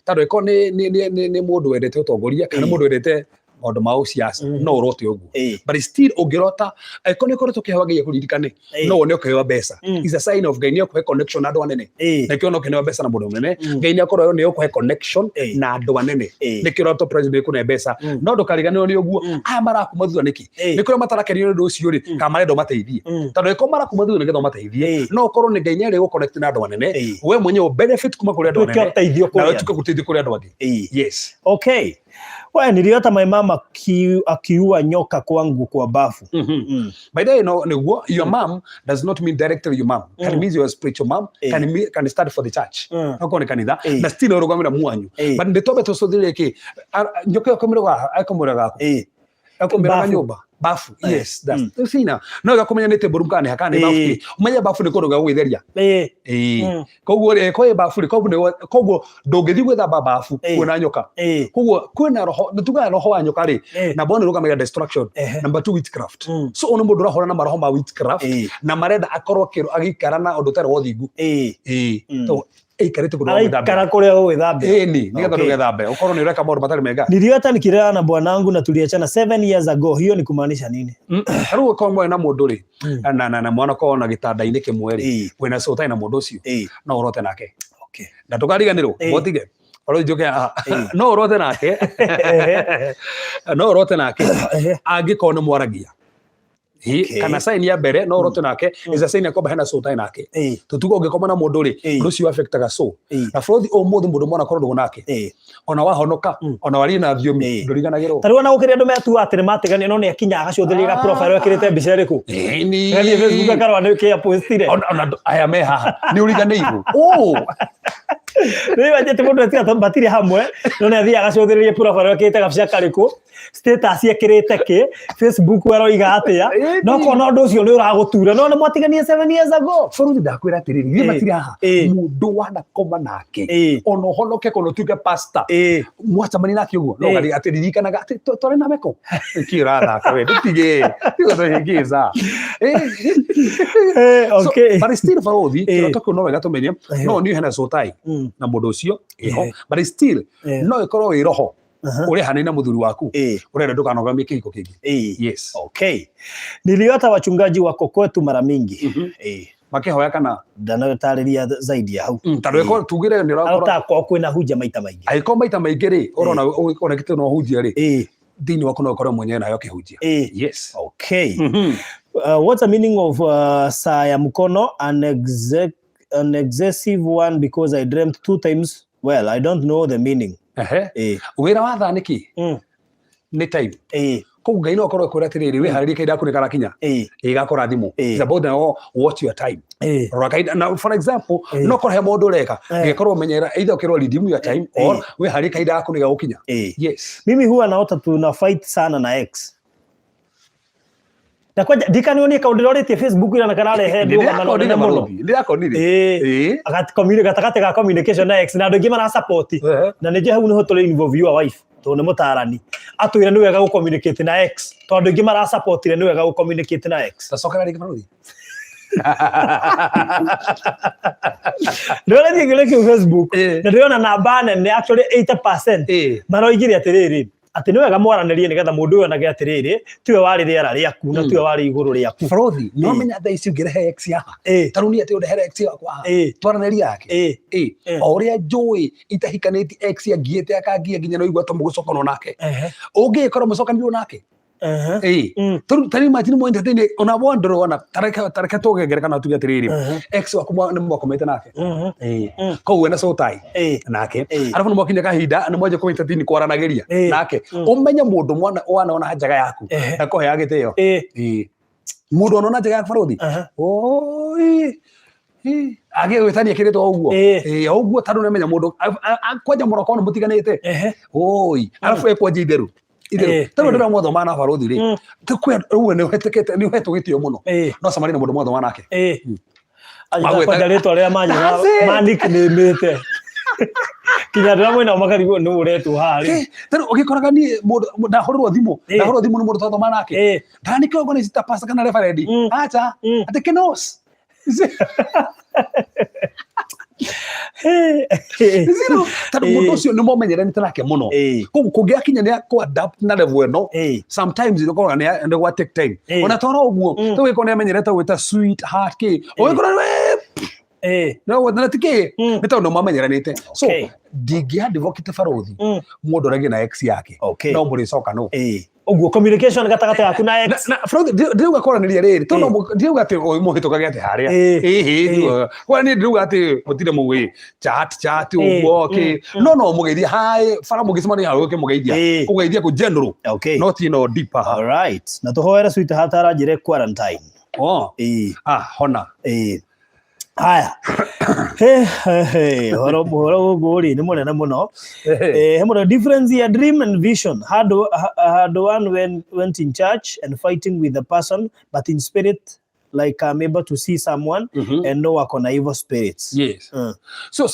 Tondũ ĩkorwo nĩ mũndũ wendete ũtongoria kana mũndũ wendete maũndũ ma ũciaca, no ũrote ũguo. But still ũngĩrota, angĩkorwo nĩ ũkoretwo ũkĩheo Ngai akũririkane, no wone ũkĩheo mbeca. Is a sign of Ngai nĩ akũhe connection na andũ anene. Na kĩo no kĩneo mbeca na mũndũ mũnene. Ngai nĩ akorwo nĩ ũkũhe connection na andũ anene. Nĩkĩo ũroto president kũne mbeca. No ndũkariganĩrwo nĩ ũguo. Aya marakuma thutha nĩkĩ? Nĩ kũrĩa matarakenio nĩ ũndũ ũcio rĩ, kana marenda ũmateithie. Tondũ angĩkorwo marakuma thutha nĩgetha ũmateithie, no ũkorwo nĩ Ngai nĩ arĩ gũconnect na andũ anene, we mwenyewe benefit kuma kũrĩ andũ Tuĩke anene. ũteithio kũrĩ Na andũ. ũtuĩke gũteithio kũrĩ andũ angĩ. Yes. Okay. We, niliota my mama akiua nyoka kwangu kwa bafu. By the way, no, nĩguo, your mom does not mean directly your mom. Can mean your spiritual mom, can stand for the church. No kone kanitha, na still ũrũgamĩra mwanyu. But ndĩtombe tũcũthĩrĩrie kĩ, nyoka ĩyo ĩkũmĩrũga, ĩkũmũraga kũ? Ĩkũmĩraga Bafu. nyũmba. Bafu, yes, that's mm. See now, no gakumenya nĩ table room kana nĩ hakana nĩ bafu kĩ. Ũmenye bafu nĩ kũndũ gwa gwĩtheria. Koguo rĩ, kwĩ bafu rĩ, koguo koguo ndũngĩthiĩ gwĩthamba bafu kwĩna nyoka. Koguo kwĩna roho, nĩ tugaga roho wa nyoka rĩ, number one ĩrũgamagia destruction, number two witchcraft. So ũyũ nĩ mũndũ ũrahũrana na maroho ma witchcraft na marenda akorwo agĩikara na ũndũ ũtarĩ wa ũthingu. So aikarĩte kũndũ gwa gwĩthambĩra. Araikara kũrĩa ũgwĩthambĩra. Ĩni, nĩgetha ndũgethambe ũkorwo nĩ ũreka maũndũ matarĩ mega. Niliota nikilala na bwanangu na tuliachana 7 years ago. Hiyo ni kumaanisha nini? Rĩu ũkorwo mwarĩ na mũndũ rĩ, na mwana korwo na gĩtanda-inĩ kĩmwe rĩ, wĩna so ũtarĩ na mũndũ ũcio, no ũrote nake. Na ndũkariganĩrwo, mũtige oro njoke haha. No ũrote nake, no ũrote nake angĩkorwo nĩ mwaragia. Kana sign ya mbere no ũrote nake is a sign ya kwamba hena soul ũtarĩ nake. Tũtuga ũngĩkoma na mũndũ rĩ, ũndũ ũcio affectaga soul. Na bũrũri ũmũthĩ mũndũ mwana korwo ndũgũ nake, ona wahonoka, ona warie na thiomi, ndũriganagĩrwo. Ta rĩu ona gũkĩrĩ andũ metua atĩ nĩ matigania, no nĩ akinya agacũthĩrĩria ga profile ekĩrĩte mbica ĩrĩkũ. Gathiĩ Facebook akarora nĩ kĩ apostire. Ona andũ aya me haha nĩ ũriganĩirwo. Oh! Rĩu anjĩte mũndũ etiga tondũ matirĩ hamwe, no nĩ athiaga agacũthĩrĩria profile ekĩrĩte gabica karĩkũ, status ekĩrĩte kĩ, Facebook aroiga atĩa, no kona ũndũ ũcio nĩ ũragũtura, no nĩ mwatiganie 7 years ago. Bũrũri ndakwĩra atĩrĩrĩ, githĩ matirĩ haha? Mũndũ wanakoma nake, ona ũhonoke kana ũtuĩke pastor, mwacemania nake ũguo, no atĩ ririkanaga atĩ twarĩ na meko. Nĩkĩ ũrathaka we? Ndũtige. Tiga tũhĩngĩca. So, but still barothi, kĩroto kĩu no wega tũmenye, no niĩ hena soul tie na mũndũ ũcio ĩho, but still no ĩkorwo ĩ roho ũrehanaine na mũthuri waku, ũrenda ndũkanogamie kĩhiko kĩngĩ. Yes. Okay. Niliota wachungaji wako kwetu mara mingi. Makĩhoya kana? Ndanatarĩria zaidi ya hau. Tondũ ĩkorwo tugire nĩ ũrakorwo Arota kwao kwĩna hunja maita maingĩ. Angĩkorwo maita maingĩ rĩ, ũrona ũrekete no hunjia rĩ, thĩinĩ waku no ũkorwo mwenyewe nawe ũkĩhunjia. Yes. Okay. What's the meaning of saa ya mkono, an excessive one, because I dreamt two times? Well, I don't know the meaning. Wĩra wa thaa nĩ kĩ? Nĩ time. Koguo Ngai no akorwo akwĩra atĩrĩrĩ, wĩharĩrie, kahinda gaku nĩ karakinya. Ĩgakora thimũ. It's about now watch your time. Rora kahinda na for example, no korwo he mũndũ ũreka, ngĩkorwo menyera either ũkĩrwo redeem your time or wĩharĩrie, kahinda gaku nĩ gagũkinya. Yes. Mimi huwa naota tuna fight sana na ex. Na kwanja ndikanionie kaũndũ ndĩrorĩtie Facebook ira na kararehe ndũgamano nene mũno. Ndĩrakonire. Gatagatĩ ga communication na ex na andũ aingĩ marasupport. Na nĩ hau nĩho tũrĩ involve your wife tondũ nĩ mũtarani. Atwĩra nĩ wega gũ communicate na ex tondũ andũ aingĩ marasupportire nĩ wega gũ communicate na ex. Tacokera rĩngĩ, barũthi. Ndĩroretie kĩũria kĩu Facebook na ndĩrona namba nene, actually 80%, maroigire atĩrĩrĩ, atĩ nĩ wega mwaranĩrie nĩgetha mũndũ ũyũ onage atĩrĩrĩ, tiwe warĩ rĩera rĩaku na tiwe warĩ igũrũ rĩaku. Barũthi, no menya thaa ici ũngĩrehe ex haha, ta rĩu niĩ atĩ ũndehere ex yakwa haha, twaranĩrie yake. O ũrĩa njũĩ itahikanĩtie, ex angiĩte akangia nginya no igua ta mũgũcokanwo nake. Ũngĩkorwo mũcokanirwo nake. Tondũ ta rĩu imagine mo entertain ona wondero ona tareke tũgegerekana tuge atĩrĩrĩ, ex waku nĩ mwakomete nake. Koguo wĩna soul tie nake. Arabu nĩ mwakinya kahinda nĩ mwanjia kũ entertain kwaranagĩria nake. Ũmenye mũndũ mwana wanona njaga yaku ndakũheaga gĩtĩo. Mũndũ wanona njaga yaku, barũthi. Oi. Agĩgwĩtania kĩrĩtwa ũguo. O ũguo tondũ nĩamenya mũndũ kwanja mũno korwo nĩ mũtiganĩte. Oi, arabu ekwanjia itherũ. Itherũ. Tondũ ndĩra mwathoma na barũthi rĩ. Rĩu nĩ ũhetũkĩte, nĩ ũhetwo gĩtĩo mũno. No cemania na mũndũ mwathoma nake. Kwanja rĩtwa rĩrĩa manyuga That's it. manicknamĩte kinya andũ arĩa mwĩnao makarigwo nĩ ũretwo haha rĩ. Tondũ ũgĩkoraga niĩ mũndũ ndahũrĩrwo thimũ, ndahũrĩrwo thimũ nĩ mũndũ twathoma nake. Ndani kĩongo nĩ cita pastor kana reverend. Acha. Atĩ kenos. Zero. Tondũ mũndũ ũcio nĩ momenyeranĩte nake mũno. Koguo kũngĩakinya nĩ kũ adapt na level ĩno, sometimes ũkoraga nĩ gwa take time. Ona toro ũguo, tũgĩkorwo nĩ amenyerete gwĩta sweet heart kĩ. Ũgĩkora we no na ti kĩ, nĩ tondũ nĩ mamenyeranĩte. So ndingĩ advocate, barũthi, mũndũ aragia na ex yake. No mũrĩcoka no. Ũguo communication gatagatĩ gaku na ex. Na bũrũthi ndĩrauga kwaranĩria rĩrĩ tondũ ndirauga atĩ ũyũ mũhĩtũkage atĩ harĩa. Ĩhĩ, kwaranĩria ndĩrauga atĩ mũtinde mũgĩ chat chat ũguo kĩ, no mũgeithie hi bara mũgĩcemania hau ũkĩmũgeithia, kũgeithia kũ general, no ti no deep haha. All right. Na tũhoere sweetheart aranjĩre quarantine. Oh. Ah, hona. Haya. He he he, horo horo gũkũ rĩ nĩ mũnene mũno. He mũno difference ya dream and vision. Had one when went in church and fighting with the person, but in spirit, like I'm able to see someone and know ako na evil spirits. So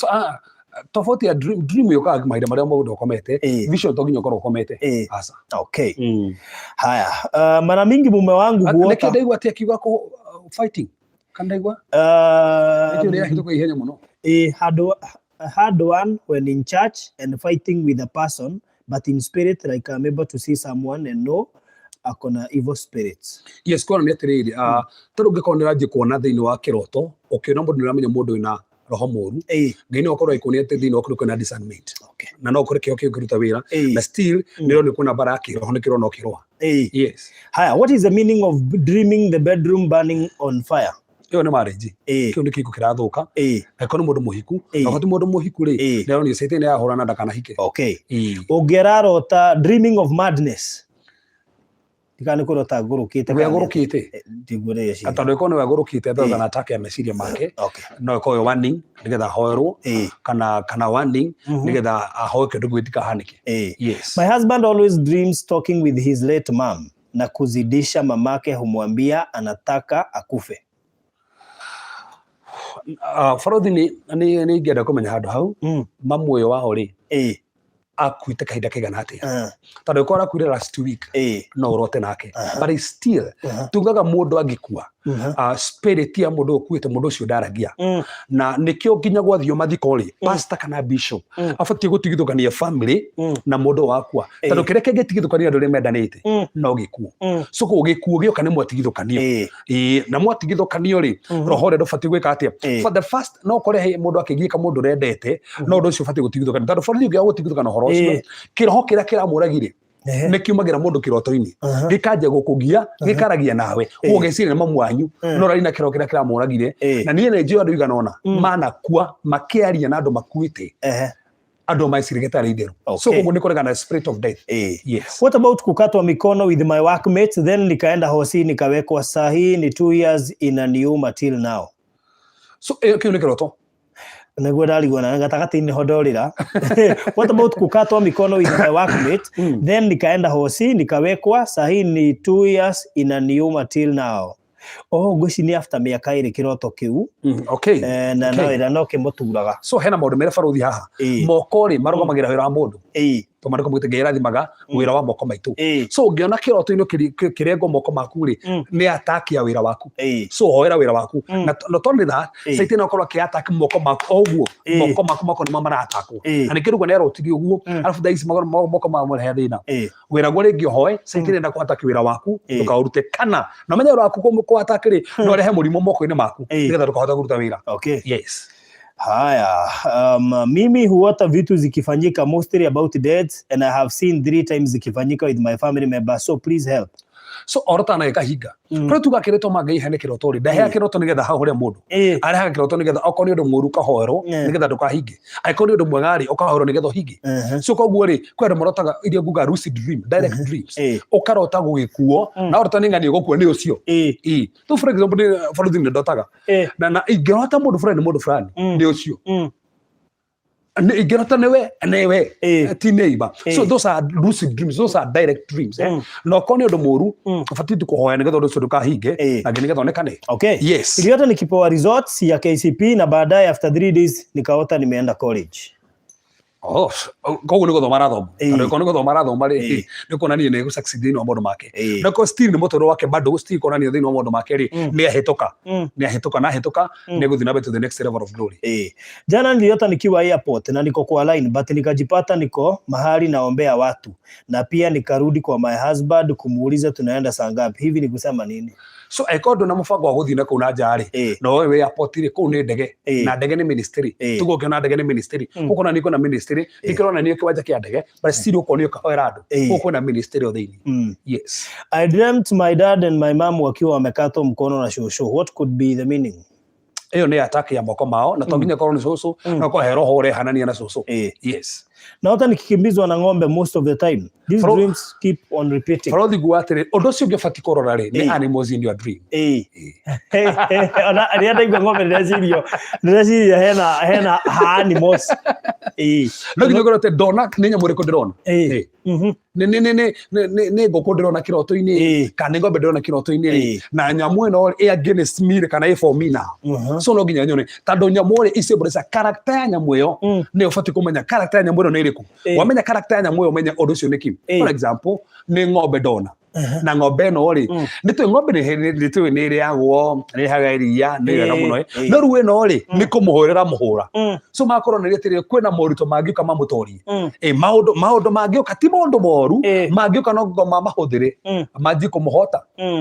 tofauti ya dream yũkaga mahinda marĩa mũndũ ũkomete. Vision to nginya ũkorwo ũkomete. Aca. Okay. Haya. Mara mingi mume wangu huota. Nĩkĩ ndaigua atĩ akiuga kũ fighting kana ndaigua nĩkĩ ũrĩa ahĩtũka ihenya mũno? Had one when in church and fighting with a person, but in spirit, like I'm able to see someone and know akona evil spirits. Yes, kuona nĩ atĩrĩrĩ, tondũ ũngĩkorwo nĩ ũranjia kuona thĩinĩ wa kĩroto ũkĩona mũndũ, nĩ ũramenya mũndũ wĩna roho mũru. Ngai no akorwo agĩkuonia atĩ thĩinĩ waku nĩ kwĩna discernment na no ũkore kĩo kĩu kĩruta wĩra na still nĩ ũronio kwĩna mbara ya kĩroho, nĩ kĩrono kĩrũa. Yes. Haya, what is the meaning of dreaming the bedroom burning on fire? Ĩyo nĩ marriage. Kĩu nĩ kĩhiko kĩrathũka. Angĩkorwo nĩ mũndũ mũhiku. Na wakati mũndũ mũhiku rĩ, nĩ aronio Satan nĩ arahũrana ndakanahike. Ũngĩ ararota dreaming of madness. Ndikana nĩ kũrota ngũrũkĩte. We agũrũkĩte. Ndiguo ndĩreciria. Tondũ ĩkorwo nĩwe agũrũkĩte, there's an attack ya meciria make. No ĩkorwo ĩ warning nĩgetha ahoerwo kana warning nĩgetha ahoe kĩndũ kĩu gĩtikahanĩke. Yes. My husband always dreams talking with his late mom na kuzidisha mamake humwambia anataka akufe. Barothi, nĩ ingĩenda kũmenya handũ hau mamu ũyũ wao rĩ, akuĩte kahinda kaigana atĩa? Tondũ ĩkorwo arakuire last week, no ũrote nake, but still tugaga mũndũ angĩkua, spirit ya mũndũ ũkuĩte, mũndũ ũcio ndaragia. Na nĩkĩo nginya gwathio mathiko rĩ, pastor kana bishop abatiĩ gũtigithũkania family na mũndũ wakua, tondũ kĩrĩa kĩngĩtigithũkania andũ arĩa mendanĩte no gĩkuũ. So koguo gĩkuũ gĩoka nĩ mwatigithũkanio. Ĩĩ, na mwatigithũkanio rĩ, roho ũrĩa ndũbatiĩ gwĩka atĩa? For the first, no ũkore he mũndũ akĩgiĩka mũndũ ũrendete, no ũndũ ũcio ũbatiĩ gũtigithũkanio, tondũ borithi ũngĩaga gũtigithũkana ũhoro ũcio, kĩroho kĩrĩa kĩramũragire nĩ kiumagĩra mũndũ kĩroto-inĩ, gĩkanjia gũkũgia, gĩkaragia nawe, ũgeciria nĩ mamu wanyu, no ũrari na kĩroho kĩrĩa kĩramũragire. Na niĩ nĩ njũĩ andũ igana ũna manakua makĩaria na andũ makuĩte, andũ meciragia tarĩ itherũ. So koguo nĩ kũregana na spirit of death. Yes. What about kukatwa mikono with my workmates, then nikaenda hosi nikawekwa sahi, ni 2 years inaniuma till now? So kĩu nĩ kĩroto. Nĩguo ndarigwo na gatagatĩ-inĩ ho ndorĩra. What about kukatwa mikono with my workmate, then nikaenda hosi nikawekwa sahi, ni 2 years inaniuma till now? Oh, ngwĩci nĩ after mĩaka 2 kĩroto kĩu. Na no ĩra no kĩmũturaga. So hena maũndũ merĩ, barothi, haha. Moko rĩ, marũgamagĩrĩra wĩra wa mũndũ. Tondũ maandĩko maugĩte Ngai arathimaga wĩra wa moko maitũ. So ũngĩona kĩroto-inĩ kĩrengwo moko maku rĩ, nĩ attack ya wĩra waku. So hoera wĩra waku. Na not only that, Satan akorwo akĩ attack moko maku o ũguo. Moko maku mako nĩmo maratakwo. Na nĩkĩo rĩu nĩ arotirie ũguo, arabu thaa ici moko mao marehe thĩna. Wĩra guo rĩngĩ ũhoe Satan enda kũ attack wĩra waku, ndũkaũrute, kana na ũmenye wĩra waku kũ attack rĩ, no ũrehe mũrimũ moko-inĩ maku nĩgetha ndũkahota kũruta wĩra. Yes. Haya, mimi huota vitu zikifanyika, mostly about death, and I have seen three times zikifanyika with my family members, so please help. So orota na gĩkahinga. Kũrĩa tuga kĩrĩtwo ma Ngai hene kĩroto rĩ, ndaheaga kĩroto nĩgetha hahũre mũndũ. Arehaga kĩroto nĩgetha okorwo nĩ ũndũ mũũru ũkahoerwo nĩgetha ndũkahinge, angĩkorwo nĩ ũndũ mwega rĩ, ũkahoerwo nĩgetha ũhinge. So koguo rĩ, kwĩ andũ marotaga iria nguga lucid dream, direct dreams. Ũkarota gũgĩkuo na ũrota nĩ ng'ani ũgũkua nĩ ũcio. Ĩĩ. Tu for example, nĩ barothi nĩ ndotaga na ingĩrota mũndũ fulani, mũndũ fulani nĩ ũcio. Ingĩrota nĩwe nĩwe ti neighbor. So those are lucid dreams, those are direct dreams, eh? Na okorwo nĩ ũndũ mũũru, ũbatiĩ tu kũhoya nĩgetha ũndũ ũcio ndũkahinge na nĩgetha onekane. Yes. Niliota nikipewa results ya KCP na baadaye after 3 days nikaota nimeenda college. Oh, koguo nĩ gũthoma arathoma. Tondũ okorwo nĩ gũthoma arathoma rĩ, nĩ kuonania nĩ gũ-succeed thĩinĩ wa maũndũ make. Na okorwo still nĩ mũtũrĩre wake, bado still kuonania thĩinĩ wa maũndũ make rĩ, nĩ ahĩtũka. Nĩ ahĩtũka, na ahĩtũka nĩ gũthiĩ na mbere to the next level of glory. Jana niliota nikiwa airport na niko kwa line, but nikajipata niko mahali naombea watu na pia nikarudi kwa my husband kumuuliza tunaenda saa ngapi. Hivi ni kusema nini? So angĩkorwo ndũna mũbango wa gũthiĩ na kũu na nja rĩ, na ũĩ wĩ airport rĩ, kũu nĩ ndege na ndege nĩ ministry. Tuge ũkĩona ndege nĩ ministry, ũkona nĩ kwĩna ministry, nĩkĩronania kĩwanja kĩa ndege, but still ũkonio ũkahoera andũ. Kũu kwĩna ministry o thĩinĩ. Yes. I dreamt my dad and my mom wakiwa wamekatwa mkono na shosho. What could be the meaning? Ĩyo nĩ attack ya moko mao, na to nginya korwo nĩ cũcũ, no korwo he roho ũrehanania na cũcũ. Yes. Naota nikikimbizwa na ng'ombe most of the time. These dreams keep on repeating. Barothi nguga atĩrĩ, ũndũ ũcio ũngĩ ũbatiĩ kũrora rĩ, nĩ animals in your dream. Ĩĩ. Ona rĩrĩa ndaigua ng'ombe ndĩreciria hena animals. Ĩĩ. No nginya ũkorwo atĩ ndona nĩ nyamũ ĩrĩkũ ndĩrona. Ĩĩ. Ĩĩ. Nĩ ngũkũ ndĩrona kĩroto-inĩ kana nĩ ng'ombe ndĩrona kĩroto-inĩ rĩ, na nyamũ ĩno ĩ against me rĩ, kana ĩ for me now. So no nginya nyone tondũ nyamũ rĩ isymbolize character ya nyamũ ĩyo. Nĩ ũbatiĩ kũmenya character ya nyamũ ĩno nĩ ĩrĩkũ. Wamenya character ya nyamũ ĩyo ũmenye ũndũ ũcio nĩ kĩ. For example, nĩ ng'ombe ndona na ng'ombe ĩno rĩ, nĩ tũĩ ng'ombe nĩ tũĩ nĩ ĩrĩagwo, nĩ ĩrehaga iria, nĩ wega mũno ĩ. No rĩu ĩno rĩ, nĩ kũmũhũrĩra mũhũra. So makorwo nĩ atĩrĩ, kwĩna moritũ mangĩũka mamũtorie. Ĩ maũndũ mangĩũka ti maũndũ moru, mangĩũka no mamahũthĩre manjie kũmũhota.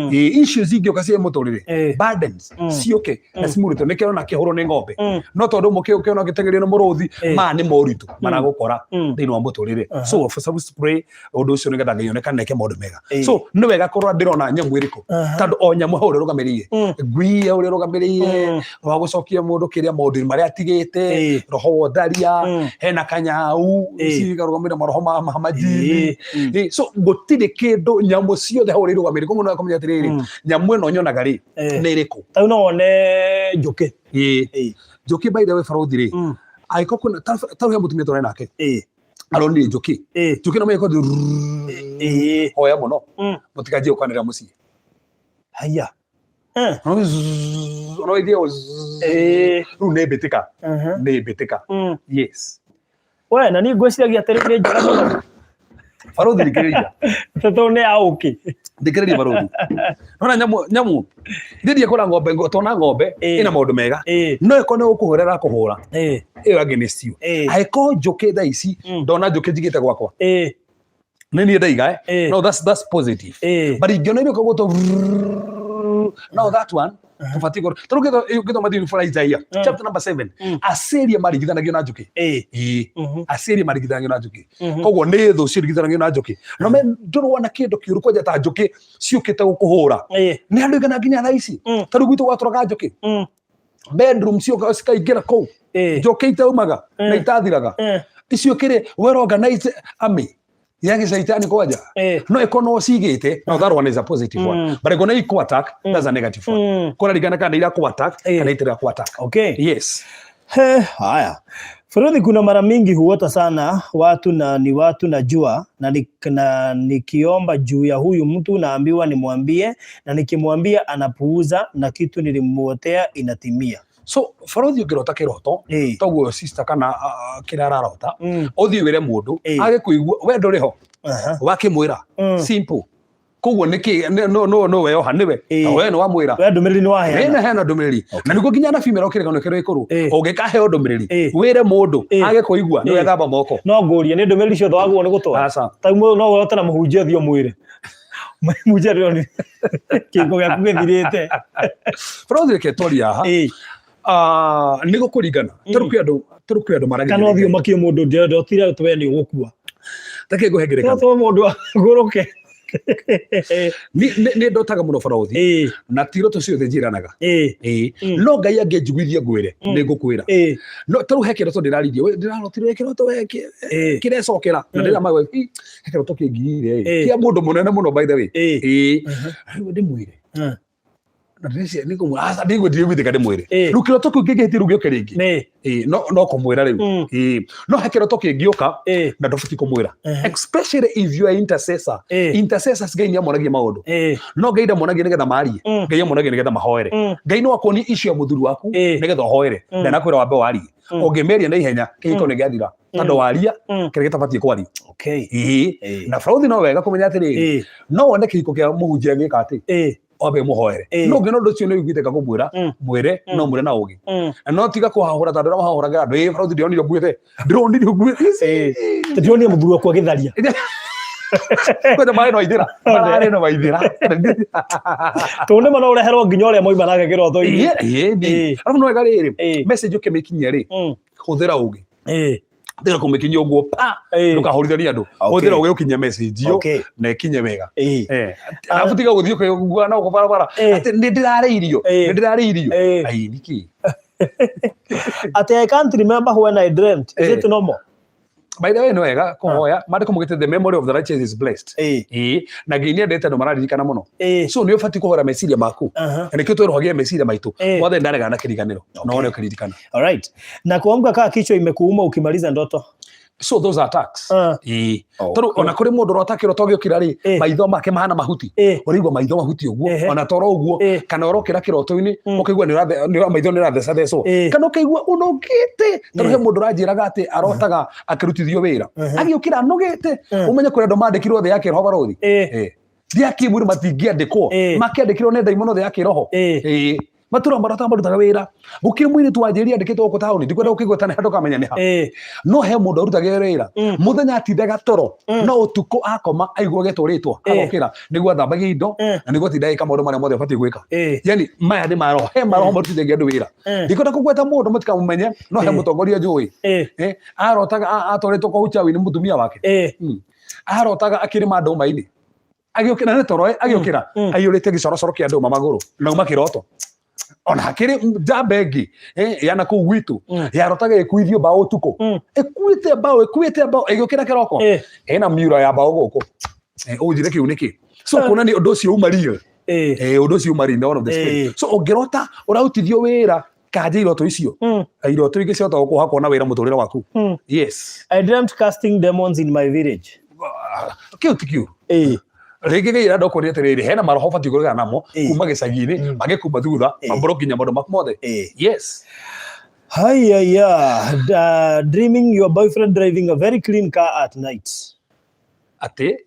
Ĩ issues ingĩũka cia mũtũrĩre, burdens ciũke na cimũritũ, nĩkĩo ona kĩhũrwo nĩ ng'ombe. No tondũ mũkĩona gĩteng'erio nĩ mũrũthi, maya nĩ moritũ maragũkora thĩinĩ wa mũtũrĩre. So we're supposed to pray ũndũ ũcio nĩgetha Ngai onekane eke maũndũ mega. So nĩ wega kũrora ndĩrona nyamũ ĩrĩkũ, tondũ o nyamũ he ũrĩa ĩrũgamĩrĩire. Ngui he ũrĩa ĩrũgamĩrĩire, wa gũcokia mũndũ kĩrĩa maũndũ marĩa atigĩte, roho wa ũtharia, hena kanyau, cikarũgamĩrĩra maroho ma majini. So gũtirĩ kĩndũ, nyamũ ciothe he ũrĩa irũgamĩrĩire. Koguo no kũmenya atĩrĩrĩ, nyamũ ĩno nyonaga rĩ, nĩ ĩrĩkũ? Ta rĩu no wone njũkĩ. Ĩĩ. Njũkĩ by the way, barothi rĩ, angĩkorwo kwĩna ta rĩu he mũtumia tũrarĩ nake, aronire njũkĩ. Njũkĩ no mĩko hoya mũno, mũtikanjie gũkanĩra mũciĩ. Haya. No ithie rĩu nĩ mbĩtĩka. Nĩ mbĩtĩka. Yes. We, na niĩ ngwĩciragia atĩ rĩu nĩ njega mũno. Barothi, thikĩrĩria. Tondũ nĩ ya ũkĩ. Thikĩrĩria barothi. Nona nyamũ ndĩthiĩ kũra ng'ombe, tona ng'ombe ĩna maũndũ mega, no ĩkorwo nĩ gũkũhũra ĩrakũhũra, ĩyo against you. Angĩkorwo njũkĩ thaa ici, ndona njũkĩ njigĩte gwakwa, nĩ niĩ ndaiga, no that's positive. But ingĩona irĩko gũtũ, now that one tũbatiĩ kũrora. Tondũ ũngĩthoma thĩinĩ wa Isaiah chapter number 7, Asiria maringithanagio na njũkĩ. Ĩĩ. Asiria maringithanagio na njũkĩ. Koguo nĩ thũ ciringithanagio na njũkĩ. No me ndũrĩ wona kĩndũ kĩũru kwanja ta njũkĩ ciũkĩte gũkũhũra. Nĩ andũ aigana nginya thaa ici. Ta rĩu gwitũ gwatũraga njũkĩ. Bedroom cioka cikaingĩra kũu. Njũkĩ itaumaga na itathiraga. Icio kĩrĩ well organized army ya gĩcaitani kwanja. No ĩkorwo no cigĩte, now that one is a positive one. But ĩkorwo nĩ ikũ attack, that's a negative one. Kũraringana kana nĩ irakũ attack kana itirakũ attack. Okay. Yes. He, haya. Furuthi, kuna mara mingi huota sana watu na ni watu najua na nikiomba juu ya huyu mtu naambiwa nimwambie, na nikimwambia anapuuza na kitu nilimuotea inatimia. So barothi, ũngĩrota kĩroto toguo sister kana kĩrĩa ararota, ũthiĩ wĩre mũndũ, agĩkũigua we ndũrĩ ho, wakĩmwĩra, simple. Koguo nĩkĩ no weoha nĩwe, we nĩ wamwĩra. We ndũmĩrĩri nĩ waheana. Wĩna heana ndũmĩrĩri. Na nĩguo nginya anabii merwo kĩrĩkanĩro kĩrĩa gĩkũrũ, ũngĩkaheo ndũmĩrĩri, wĩre mũndũ, age kũigua, nĩ wethamba moko. No ngũrie, nĩ ndũmĩrĩri ciothe wagĩrĩirwo nĩ gũtwara? Aca. Ta rĩu no ũrote na mũhunjia, ũthiĩ ũmwĩre. Mũhunjia ndĩronire kĩhiko gĩaku gĩthirĩte. Barothi, reke twarie haha. Nĩ gũkũringana, tondũ kwĩ andũ maragia. Kana ũthiĩ ũmakie mũndũ, ndotire we nĩ ũgũkua. Reke ngũhe No ngerekano. to mũndũ agũrũke. Nĩ ndotaga mũno barothi, na ti iroto ciothe njĩranaga. Ĩĩ. No Ngai angĩnjiguithia ngwĩre, nĩ ngũkwĩra. No tarĩu he kĩroto ndĩraririe, we ndĩrarotire kĩroto we kĩrecokera na ndĩramaga he kĩroto kĩngirire kĩa mũndũ mũnene mũno by the way. Ĩĩ. Rĩu ndĩmwĩre na ndĩreciria nĩ kũmwĩra, aca, ndĩigua ndirĩguithĩka ndĩmwĩre. Rĩu kĩroto kĩu kĩngĩhĩtia rĩu gĩũke rĩngĩ. Ĩĩ, no kũmwĩra rĩu. Ĩĩ. No he kĩroto kĩngĩũka na ndũbatiĩ kũmwĩra, especially if you are intercessor. Intercessors, Ngai nĩ amonagia maũndũ. No Ngai ndamonagia nĩgetha marie. Ngai amonagia nĩgetha mahoere. Ngai no akuonie issue ya mũthuri waku nĩgetha ũhoere. Ndanakwĩra wambe warie. Ũngĩmĩaria na ihenya, kĩhiko nĩ gĩathira, tondũ waria kĩrĩa gĩtabatiĩ kwaria. Ĩĩ. Na barothi, no wega kũmenya atĩrĩrĩ, no wone kĩhiko kĩa mũhunjia gĩka atĩ wambe mũhoere. No ũngĩona ũndũ ũcio nĩ ũiguĩte kũmwĩra, mwĩre, no mwĩre na ũgĩ. Na no tiga kũhahũra ta andũ arĩa mahahũragĩra andũ, ĩ barothi, ndĩronire ũkuĩte, ndĩronire ũkuĩte. Ndĩronire mũthuri wakwa agĩtharia. Kwanja maĩ no aithĩra, mararĩ no maithĩra. Tondũ nĩma no ũreherwo nginya ũrĩa moima nake kĩroto-inĩ. Ĩĩ, arabu no wega rĩrĩ, message ũkĩmĩkinyia rĩ, hũthĩra ũgĩ. Tiga kũmĩkinyia ũguo pa, ndũkahũrithanie andũ. Hũthĩra ũgĩ ũkinyia message ĩyo na ĩkinye wega. Arabu tiga gũthiĩ ũkĩiguaga na gũkũ barabara atĩ nĩ ndĩrarĩirio, nĩ ndĩrarĩirio. Ai, nĩkĩ? Atĩ I can't remember when I dreamt. Is it normal? By the way, nĩ wega kũhoya. Maandĩko maugĩte the memory of the righteous is blessed. Ĩĩ, na Ngai nĩendete andũ mararirikana mũno. So nĩ ũbatiĩ kũhoera meciria maku. Na nĩkĩo twĩrohagia meciria maitũ. Mwathani ndaregana na kĩriganĩro. No wone ũkĩririkana. All right. Na kuamka kaa kichwa imekuuma ukimaliza ndoto. So those are attacks. Ĩĩ. Oh. Tondũ ona kũrĩ mũndũ ũrota kĩroto gĩũkĩra rĩ, maitho make mahana mahuti. Ũraigua maitho mahuti ũguo, ona toro ũguo, kana ũrokĩra kĩroto-inĩ, ũkaigua maitho nĩ ũrathecathecwo. Kana ũkaigua ũnogete. Tondũ he mũndũ ũranjĩraga atĩ arotaga akĩrutithio wĩra. Agĩũkĩra anogete. Ũmenye kũrĩ andũ mandĩkirwo thĩ ya kĩroho barũthi. Thĩ ya kĩmwĩrĩ matingĩandĩkwo. Makĩandĩkirwo nĩ ndaimono thĩ ya kĩroho. Matũra marotaga marutaga wĩra. Gũkĩrĩ mũirĩtu wanjĩrire andĩkĩtwo gũkũ taũni, ndikwenda gũkĩgweta nĩ handũ kamenya nĩ ha. No he mũndũ arutaga wĩra. Mũthenya atindaga toro, no ũtukũ akoma aigua agetwo rĩtwa, agokĩra nĩguo athambagie indo na nĩguo atinda agĩka maũndũ marĩa mothe abatiĩ gwĩka. Yani maya nĩ maroho, he maroho marutithagia andũ wĩra. Ndikwenda kũgweta mũndũ mũtikamũmenye, no he mũtongoria njũĩ. Arotaga atwarĩtwo kwa uchawi nĩ mũtumia wake. Arotaga akĩrĩma ndũma-inĩ. Agĩũkĩra nĩ toro agĩũkĩra aiyũrĩte gĩcorocoro kĩa ndũma magũrũ na uma kĩroto. Ona hakĩrĩ njamba ĩngĩ ya na kũu gwitũ yarotaga ĩkuithio mbaũ ũtukũ. Ĩkuĩte mbaũ, ĩkuĩte mbaũ, ĩgĩũkĩra kĩroko. Ĩna miura ya mbaũ gũkũ. Ũnjĩre kĩu nĩkĩ? So kuona nĩ ũndũ ũcio uma real. Ũndũ ũcio uma real, one of the spirit. So ũngĩrota ũrarutithio wĩra kanja iroto icio. Iroto ingĩ ciahota gũkũha kuona wĩra mũtũrĩre waku. Yes. I dreamt casting demons in my village. Kĩu ti kĩũru. Rĩngĩ gĩira ndokũria atĩrĩrĩ, hena maroho ũbatiĩ kũregana namo kuma gĩcagi-inĩ, magĩkuma thutha, mambũro nginya maũndũ maku mothe. Yes. Haya, dreaming your boyfriend driving a very clean car at night. Atĩ?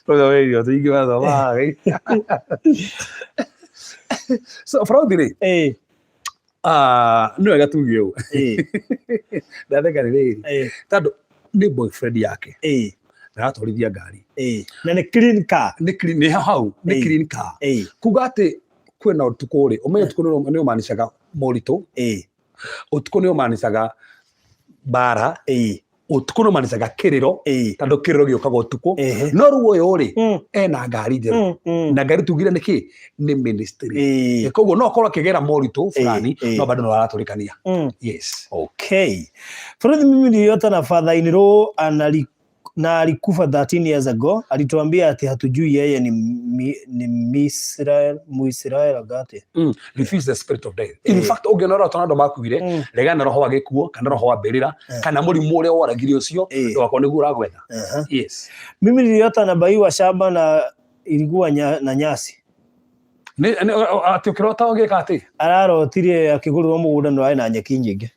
Tũthome irio tũingĩ mathomaga. So, Frauthi rĩ, nĩ wega tuge ũũ. Ndatheka nĩ rĩrĩ. Tondũ nĩ boyfriend yake. Aratwarithia ngari. Na nĩ clean car. Nĩ clean, nĩ hau, nĩ clean car. Kuga atĩ kwĩna ũtukũ rĩ, ũmenye ũtukũ nĩ ũmanicaga moritũ. Ũtukũ nĩ ũmanicaga mbara. Ũtukũ nĩ ũmanicaga kĩrĩro. Tondũ kĩrĩro gĩũkaga ũtukũ. No rĩu ũyũ rĩ, ena ngari njerũ. Na ngari tugire nĩ kĩ? Nĩ ministry. Koguo no akorwo akĩgera moritũ fulani, no bado no aratũrĩkania. Yes. Okay. Fred, mimi niliota na father in law na alikufa 13 years ago. Alituambia ati hatujui yeye ni Misrael, Muisrael agate. Refuse the spirit of death. In fact, ũngĩona ũrĩa andũ makuire, regana na roho wa gĩkuũ kana roho wa mbĩrĩra kana mũrimũ ũrĩa woragire ũcio, ndũgakorwo nĩguo ũragwetha. Yes. Mimi niliota na baiwa shamba na ilikuwa na nyasi. Atĩ ũkĩrota ũgĩka atĩ? Ararotire akĩgũrĩrwo mũgũnda na ũrarĩ na nyeki nyingĩ.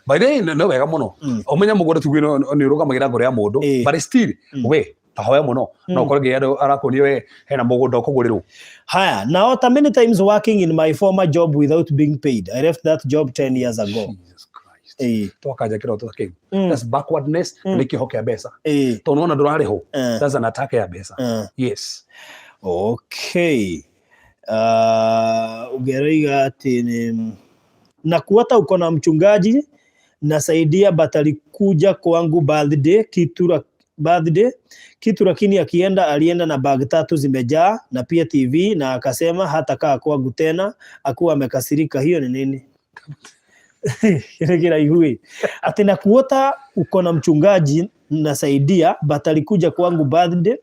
By the way, nĩ wega mũno. Ũmenye mũgũnda tuge nĩ ũrũgamagĩra ngoro ya mũndũ, but still, we, ta hoya mũno. No ũkorwo nginya andũ arakuonia we hena mũgũnda ũkũgũrĩrwo. Haya, naota many times working in my former job without being paid. I left that job 10 years ago. Jesus Christ. Twakanja kĩroto ta kĩu. That's backwardness, nĩ kĩho kĩa mbeca. Tondũ nĩwona ndũrarĩhwo. That's an attack ya mbeca. Yes. Okay. Ungeroiga atĩ ni na kuota uko na mchungaji nasaidia but alikuja kwangu birthday kitu lakini akienda alienda na bag 3 zimejaa na pia TV na akasema hatakaa kwangu tena akuwa amekasirika. Hiyo ni nini? Kile kiraihu. Ati na kuota uko na mchungaji nasaidia but alikuja kwangu birthday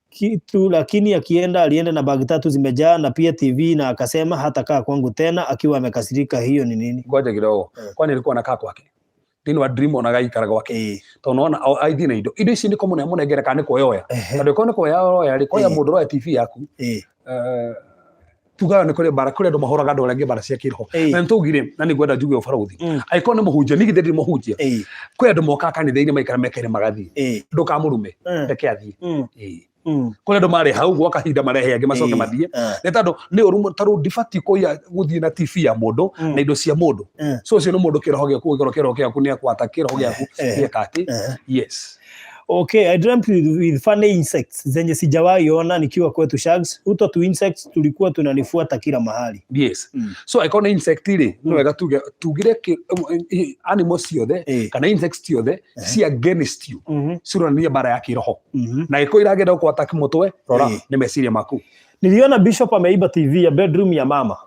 kitu lakini akienda alienda na bag 3 zimejaa na pia TV na akasema hatakaa kwangu tena akiwa amekasirika. Hiyo ni nini? Ngoja kidogo. Kwani alikuwa anakaa kwake? Thĩinĩ wa dream onaga aikara gwake. Tondũ nĩwona, aithiĩ na indo. Indo ici nĩ kũmũnengera kana nĩ kuoya. Tondũ ĩkorwo nĩ kuoya oya rĩ, kuoya mũndũ ũroya TV yaku. Tugaga nĩ kũrĩ mbara, kũrĩ andũ mahũraga andũ arĩa angĩ mbara cia kĩroho. Na nĩtwaugire, na nĩngwenda njuge ũbarũthi. Angĩkorwo nĩ mũhunjia, niĩ githĩ ndirĩ mũhunjia. Kwĩ andũ mokaga kanitha-inĩ maikara mekaire magathiĩ. Ndũkamũrume, reke athiĩ. Kũrĩ andũ marĩ hau gwa kahinda marehe angĩ macoke mathiĩ. Nĩ tondũ nĩ ũru mũno, tondũ ndibatiĩ kũiya gũthiĩ na TV ya mũndũ na indo cia mũndũ. So ũcio nĩ mũndũ kĩroho gĩaku, ũngĩkorwo kĩroho gĩaku nĩ akwata kĩroho gĩaku gĩeka atĩ. Yes. Okay, I dreamt with funny insects zenye sijawahi ona nikiwa kwetu Shags. Huto tu insects tulikuwa tunanifuata kila mahali. Yes. So I call insect rĩ, no wega tuge tugire animals ciothe kana insects ciothe ci against you. Cironania mbara ya kĩroho. Na gĩkũ iragenda gũkwata mũtwe, rora nĩ meciria maku. Niliona Bishop ameiba TV ya bedroom ya mama.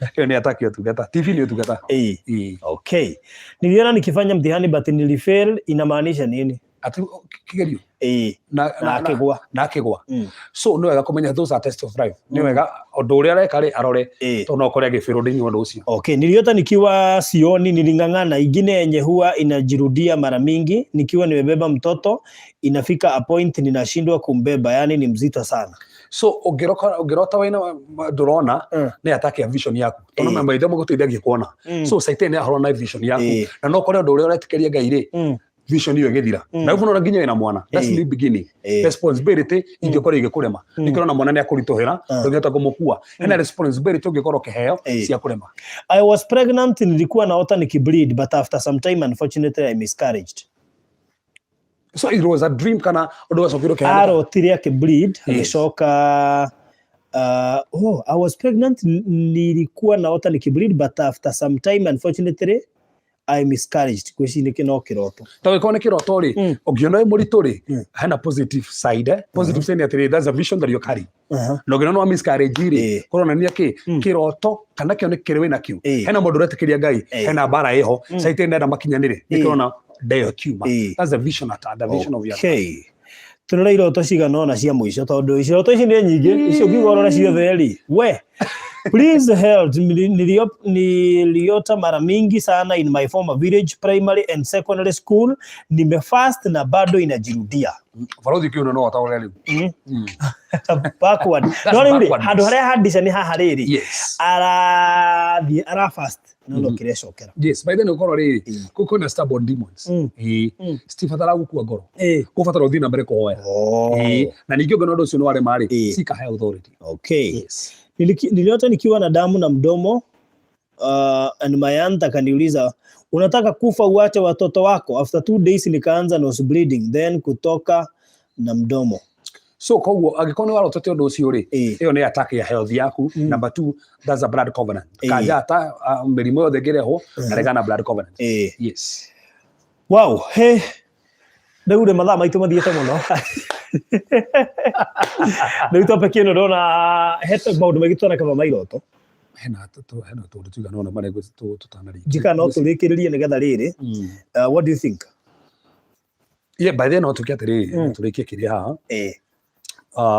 Ĩyo nĩ ataki ũtungata. TV nĩ ũtungata. Ĩĩ. Okay, niliona nikifanya mtihani but nilifail, inamaanisha nini? Atĩ kĩgerio. Na Na akĩgwa. Na akĩgwa. So nĩ wega kũmenya those are test of life. Nĩ wega ũndũ ũrĩa areka rĩ arore, tondũ no ũkore agĩbĩrwo thĩinĩ wa ũndũ ũcio. Okay, niliota nikiwa sioni, niling'ang'ana, ingine yenye huwa inajirudia mara mingi, nikiwa nimebeba mtoto, inafika a point ninashindwa kumbeba, yani ni mzito sana. So ũngĩrota wĩna ndũrona, nĩ attack ya vision yaku, tondũ maitho magũteithagia kuona. So Satan nĩ ahorwo na vision yaku, na no ũkore ũndũ ũrĩa ũretĩkĩria Ngai rĩ, vision ĩyo ĩgĩthira. Na rĩu nginya wĩna mwana, that's new beginning. Responsibility ingĩkorwo igĩkũrema, nĩkĩo ũrona mwana nĩ akũritũhĩra, ndũngĩhota kũmũkua. Hena responsibility ũngĩkorwo ũkĩheo cia kũrema. I was pregnant, nilikuwa naota nikibleed, but after some time, unfortunately, I miscarriaged. So it was a dream kana ũndũ wacokire ũkĩhanĩka? Arotire akibleed, agĩcoka oh, I was pregnant, nilikuwa naota nikibleed, but after some time, unfortunately, I miscarriaged. Gwĩciria nĩkĩ no kĩroto. Tondũ ĩkorwo nĩ kĩroto rĩ, ũngĩona wĩ mũritũ rĩ, hena positive side, eh? Positive side nĩ atĩrĩrĩ, that's a vision that you carry. Na ũngĩona nĩ wa miscarriage rĩ, kũronania kĩ kĩroto kana kĩo nĩ kĩrĩ wĩna kĩo, hena mũndũ ũretĩkĩria Ngai, hena mbara ĩho, Satan ndenda makinyanĩre, nĩkĩo ũrona ndeyo kiuma. That's the vision at the vision of your Okay. Tũrore iroto cigana ũna cia mũico, tondũ iroto ici nĩ nyingĩ, icio ũngiuga ũrore ciothe rĩ, we. Please help. Niliota mara mingi sana in my former village, primary and secondary school. Nimefast na bado inajirudia. Barothi kĩu no ũtaũre rĩu. Backward. That's No rĩu rĩ, backwardness. handũ harĩa handica nĩ haha rĩrĩ. Arathiĩ arafast no no kĩrecokera. Yes, by then ũkorwo rĩrĩ, kwĩna stubborn demons. Citibatara gũkua ngoro. Kũbatara ũthiĩ na mbere kũhoya. Na ningĩ ũngĩona ũndũ ũcio nĩ warema rĩ, seek a higher authority. Okay. Niliota nikiwa na damu na mdomo, and my aunt akaniuliza, "Unataka kufa uache watoto wako?" After 2 days nikaanza nose bleeding, then kutoka na mdomo. So koguo angĩkorwo nĩ warotete ũndũ ũcio rĩ, ĩyo nĩ attack ya health yaku. Number two, that's a blood covenant. Kanja ta mĩrimũ yothe ĩngĩrehwo na regana na blood covenant. Yes. Wow, he rĩu rĩ, mathaa maitũ mathiĩte mũno. Rĩu topic ĩno ndona he maũndũ maingĩ tũtanakaba ma iroto. Hena tũndũ tũigana ũna marĩa tũtanarĩkia. Njika no tũrĩkĩrĩrie nĩgetha rĩrĩ, what do you think? Yeah, by then no tuke atĩrĩrĩ, no tũrĩkie kĩrĩa haha.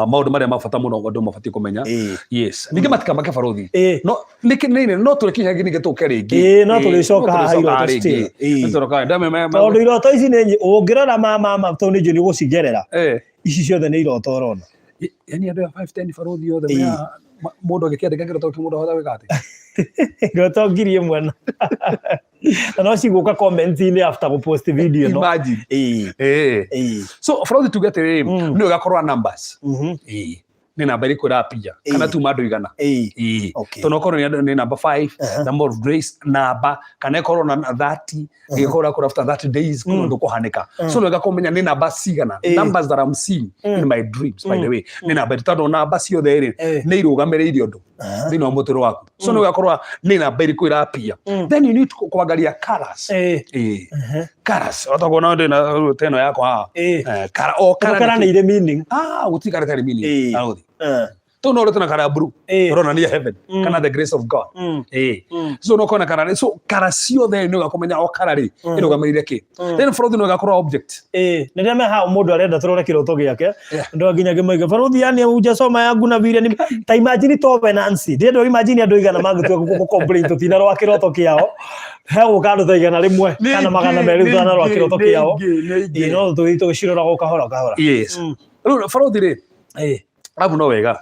Maũndũ marĩa ma bata mũno andũ mabatiĩ kũmenya. Yes, ningĩ matikamake, barothi. No nĩkĩ nĩ no tũrĩkie ningĩ tũke rĩngĩ. Ĩĩ, no tũrĩcoka haha iroto still. Tondũ iroto ici nĩ ũngĩrora ma tondũ nĩ njũĩ nĩ ũgũcigerera, ici ciothe nĩ iroto ũrona. Yani andũ a 510, barothi, othe mea mũndũ agĩkĩandĩka kĩroto kĩu, mũndũ ahota gwĩka atĩa? Iroto 1000 na no cigũka comment-inĩ after gũpost video ĩno. Imagine. So barothi, tuge atĩrĩrĩ, nĩ ũgakorwo na numbers. Nĩ namba ĩrĩkũ ĩrapia kana tuma andũ igana? Tondũ okorwo nĩ number 5, number of grace, namba kana ĩkorwo na 30, ĩgĩkorwo ĩrakũra after 30 days kuna ũndũ kũhanĩka. So nĩ wega kũmenya nĩ namba cigana, numbers that I'm seeing in my dreams. By the way, nĩ namba, tondũ namba ciothe rĩ, nĩ irũgamĩrĩire ũndũ thĩinĩ wa mũtũrĩre waku. So nĩ ũgakorwo nĩ namba ĩrĩkũ ĩrapia. Then you need kwangaria colors. Colors otaguo no ndĩna ta ĩno yakwa haha. Colour o colour Kana nĩ irĩ meaning? Ah, gũtirĩ colour ĩtarĩ meaning. Barothi, tu no ũrĩte na colour ya blue, ũronania heaven kana the grace of God. So no kona colour, so colour ciothe nĩ ũgakũmenya o colour rĩ, ĩrũgamĩrĩire kĩ. Then barothi, nĩ ũgakorwo object. Ĩĩ, rĩrĩa me hau mũndũ arenda tũrore kĩroto gĩake, andũ nginya ngĩmoiga, "Barothi, yani hujasoma yangu na vile ni ta." Imagine towe Nancy, ndĩrenda imagine andũ igana mangĩtua gũ complain tũtinarora kĩroto kĩao, he gũka andũ ta 100 kana 200 tũtanarora kĩroto kĩao. Ĩĩ, no tũthiĩ tũgĩcirora o kahora kahora. Yes. Rĩu barothi rĩ, arabu no wega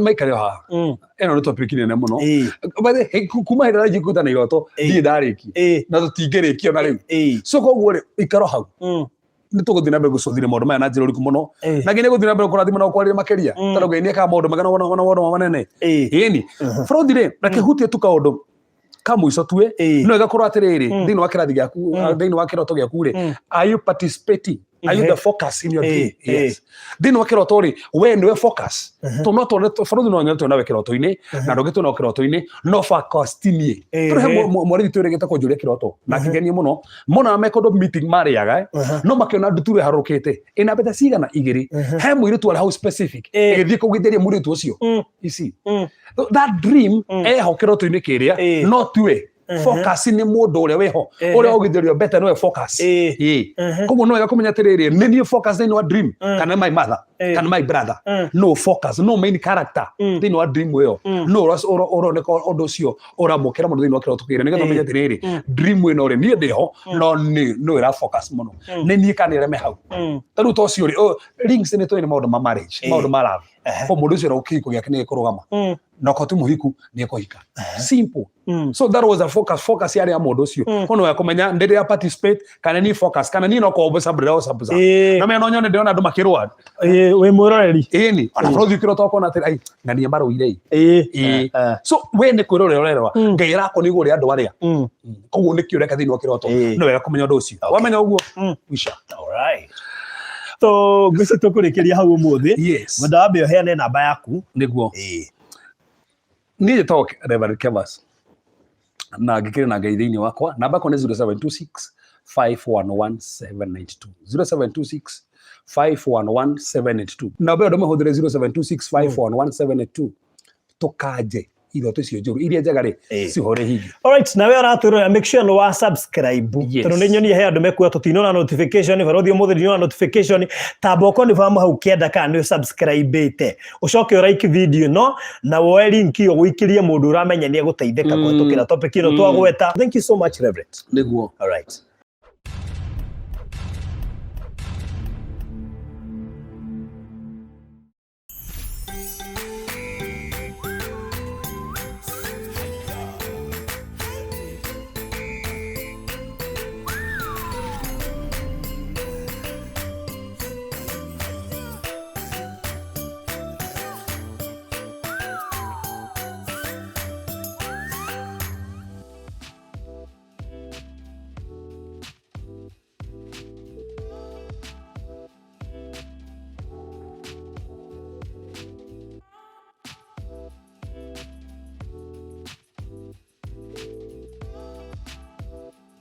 maikare o haha. Ĩno nĩ topic nene mũno. By the way, kuma hĩndĩ ĩrĩa njikuta na iroto, ndirĩ ndarĩkia na tũtingĩrĩkia ona rĩu. So koguo rĩ, ikaro hau, nĩ tũgũthiĩ na mbere gũcũthĩrĩria maũndũ maya na njĩra ũriku mũno, na nginya gũthiĩ na mbere kũrathima na gũkwarĩria makĩria, tondũ Ngai nĩ ekaga maũndũ mega na maũndũ manene. Ĩni barothi rĩ, reke hutie tu kaũndũ ka mũico tue. No ĩgakorwo atĩrĩrĩ, thĩinĩ wa kĩrathi gĩaku, thĩinĩ wa kĩroto gĩaku rĩ, are you participating? Are you the focus in your dream? Yes. Thĩinĩ wa kĩroto rĩ, we nĩwe focus. To no tuone bũrũri no nyone twĩnawe kĩroto-inĩ na ndũngĩ twĩnao kĩroto-inĩ no focus ti niĩ. Tũrĩ he mwarĩthi twĩrĩgĩte kũnjũria kĩroto na akĩngenia mũno mona me kũndũ meeting marĩaga no makĩona ndutura ĩharũrũkĩte ĩna mbete cigana igĩrĩ he mũirĩtu arĩ hau specific ĩgĩthiĩ kũgithĩria mũirĩtu ũcio. You see? That dream eho kĩroto-inĩ kĩrĩa no tiwe focus nĩ mũndũ ũrĩa wĩho ũrĩa ũgithĩrio mbete nĩwe focus. Ĩĩ. Koguo no wega kũmenya atĩrĩrĩ, nĩ niĩ focus thĩinĩ wa dream kana my mother kana my brother? No focus, no main character thĩinĩ wa dream ĩyo, no ũroneka ũndũ ũcio ũramũkĩra mũno thĩinĩ wa kĩroto kĩrĩa, nĩgetha ũmenye atĩrĩrĩ, dream ĩno rĩ, niĩ ndĩho no nĩ no ĩra focus mũno nĩ niĩ kana nĩ arĩa me hau. Ta rĩu ta ũcio rĩ, oh, rings nĩ tũĩ nĩ maũndũ ma marriage, maũndũ ma love. Ko mũndũ ũcio kĩhiko gĩake nĩ gĩkũrũgama na okorwo ti mũhiku nĩ ekũhika, simple. So that was a focus yarĩ ya mũndũ ũcio. Ko no kũmenya ndĩrĩa participate kana ni focus kana ni no ko sabra o sabra na me no nyone ndĩrona andũ makĩrũa. Ĩĩ, wĩ mwĩroreri. Ĩni ona bũrũri ũkĩrota ũkona atĩ ai ng'ania marũire ĩ. Ĩĩ. So we nĩ kwĩrorera ũrerora Ngai arakona igũrũ rĩa andũ arĩa. Koguo nĩkĩo ũreka thĩinĩ wa kĩroto. Nĩ wega kũmenya ũndũ ũcio. Wamenya ũguo, wisha. Alright. So ngwĩciria tũkũrĩkĩria hau ũmũthĩ. Yes. Mwenda wambe ũheane namba yaku. Nĩguo. Niĩ njĩtagwo Reverend Kevas na ngĩkĩrĩ na Ngai thĩinĩ wakwa. Namba yakwa nĩ 0726 511 792, 0726 511 792. Namba ĩyo ndũmĩhũthĩre, 0726 511 792, tũkanje iroto icio njũru, iria njega rĩ cihũre hingi. Alright, nawe ũratwĩrorera, make sure nĩ wa subscribe. Tondũ nĩ nyonie he andũ mekuga tũtinona notification, barothi ũmũthĩ ndinona notification. Tamba ũkonfirm hau kĩanda kana nĩ subscribe-ĩte. Ũcoke ũ like video ĩno na woe link ĩyo gũikĩrie mũndũ ũramenya nĩ egũteithĩka kũhetũkĩra topic ĩno twagweta. Thank you so much, Reverend. Nĩguo. Alright.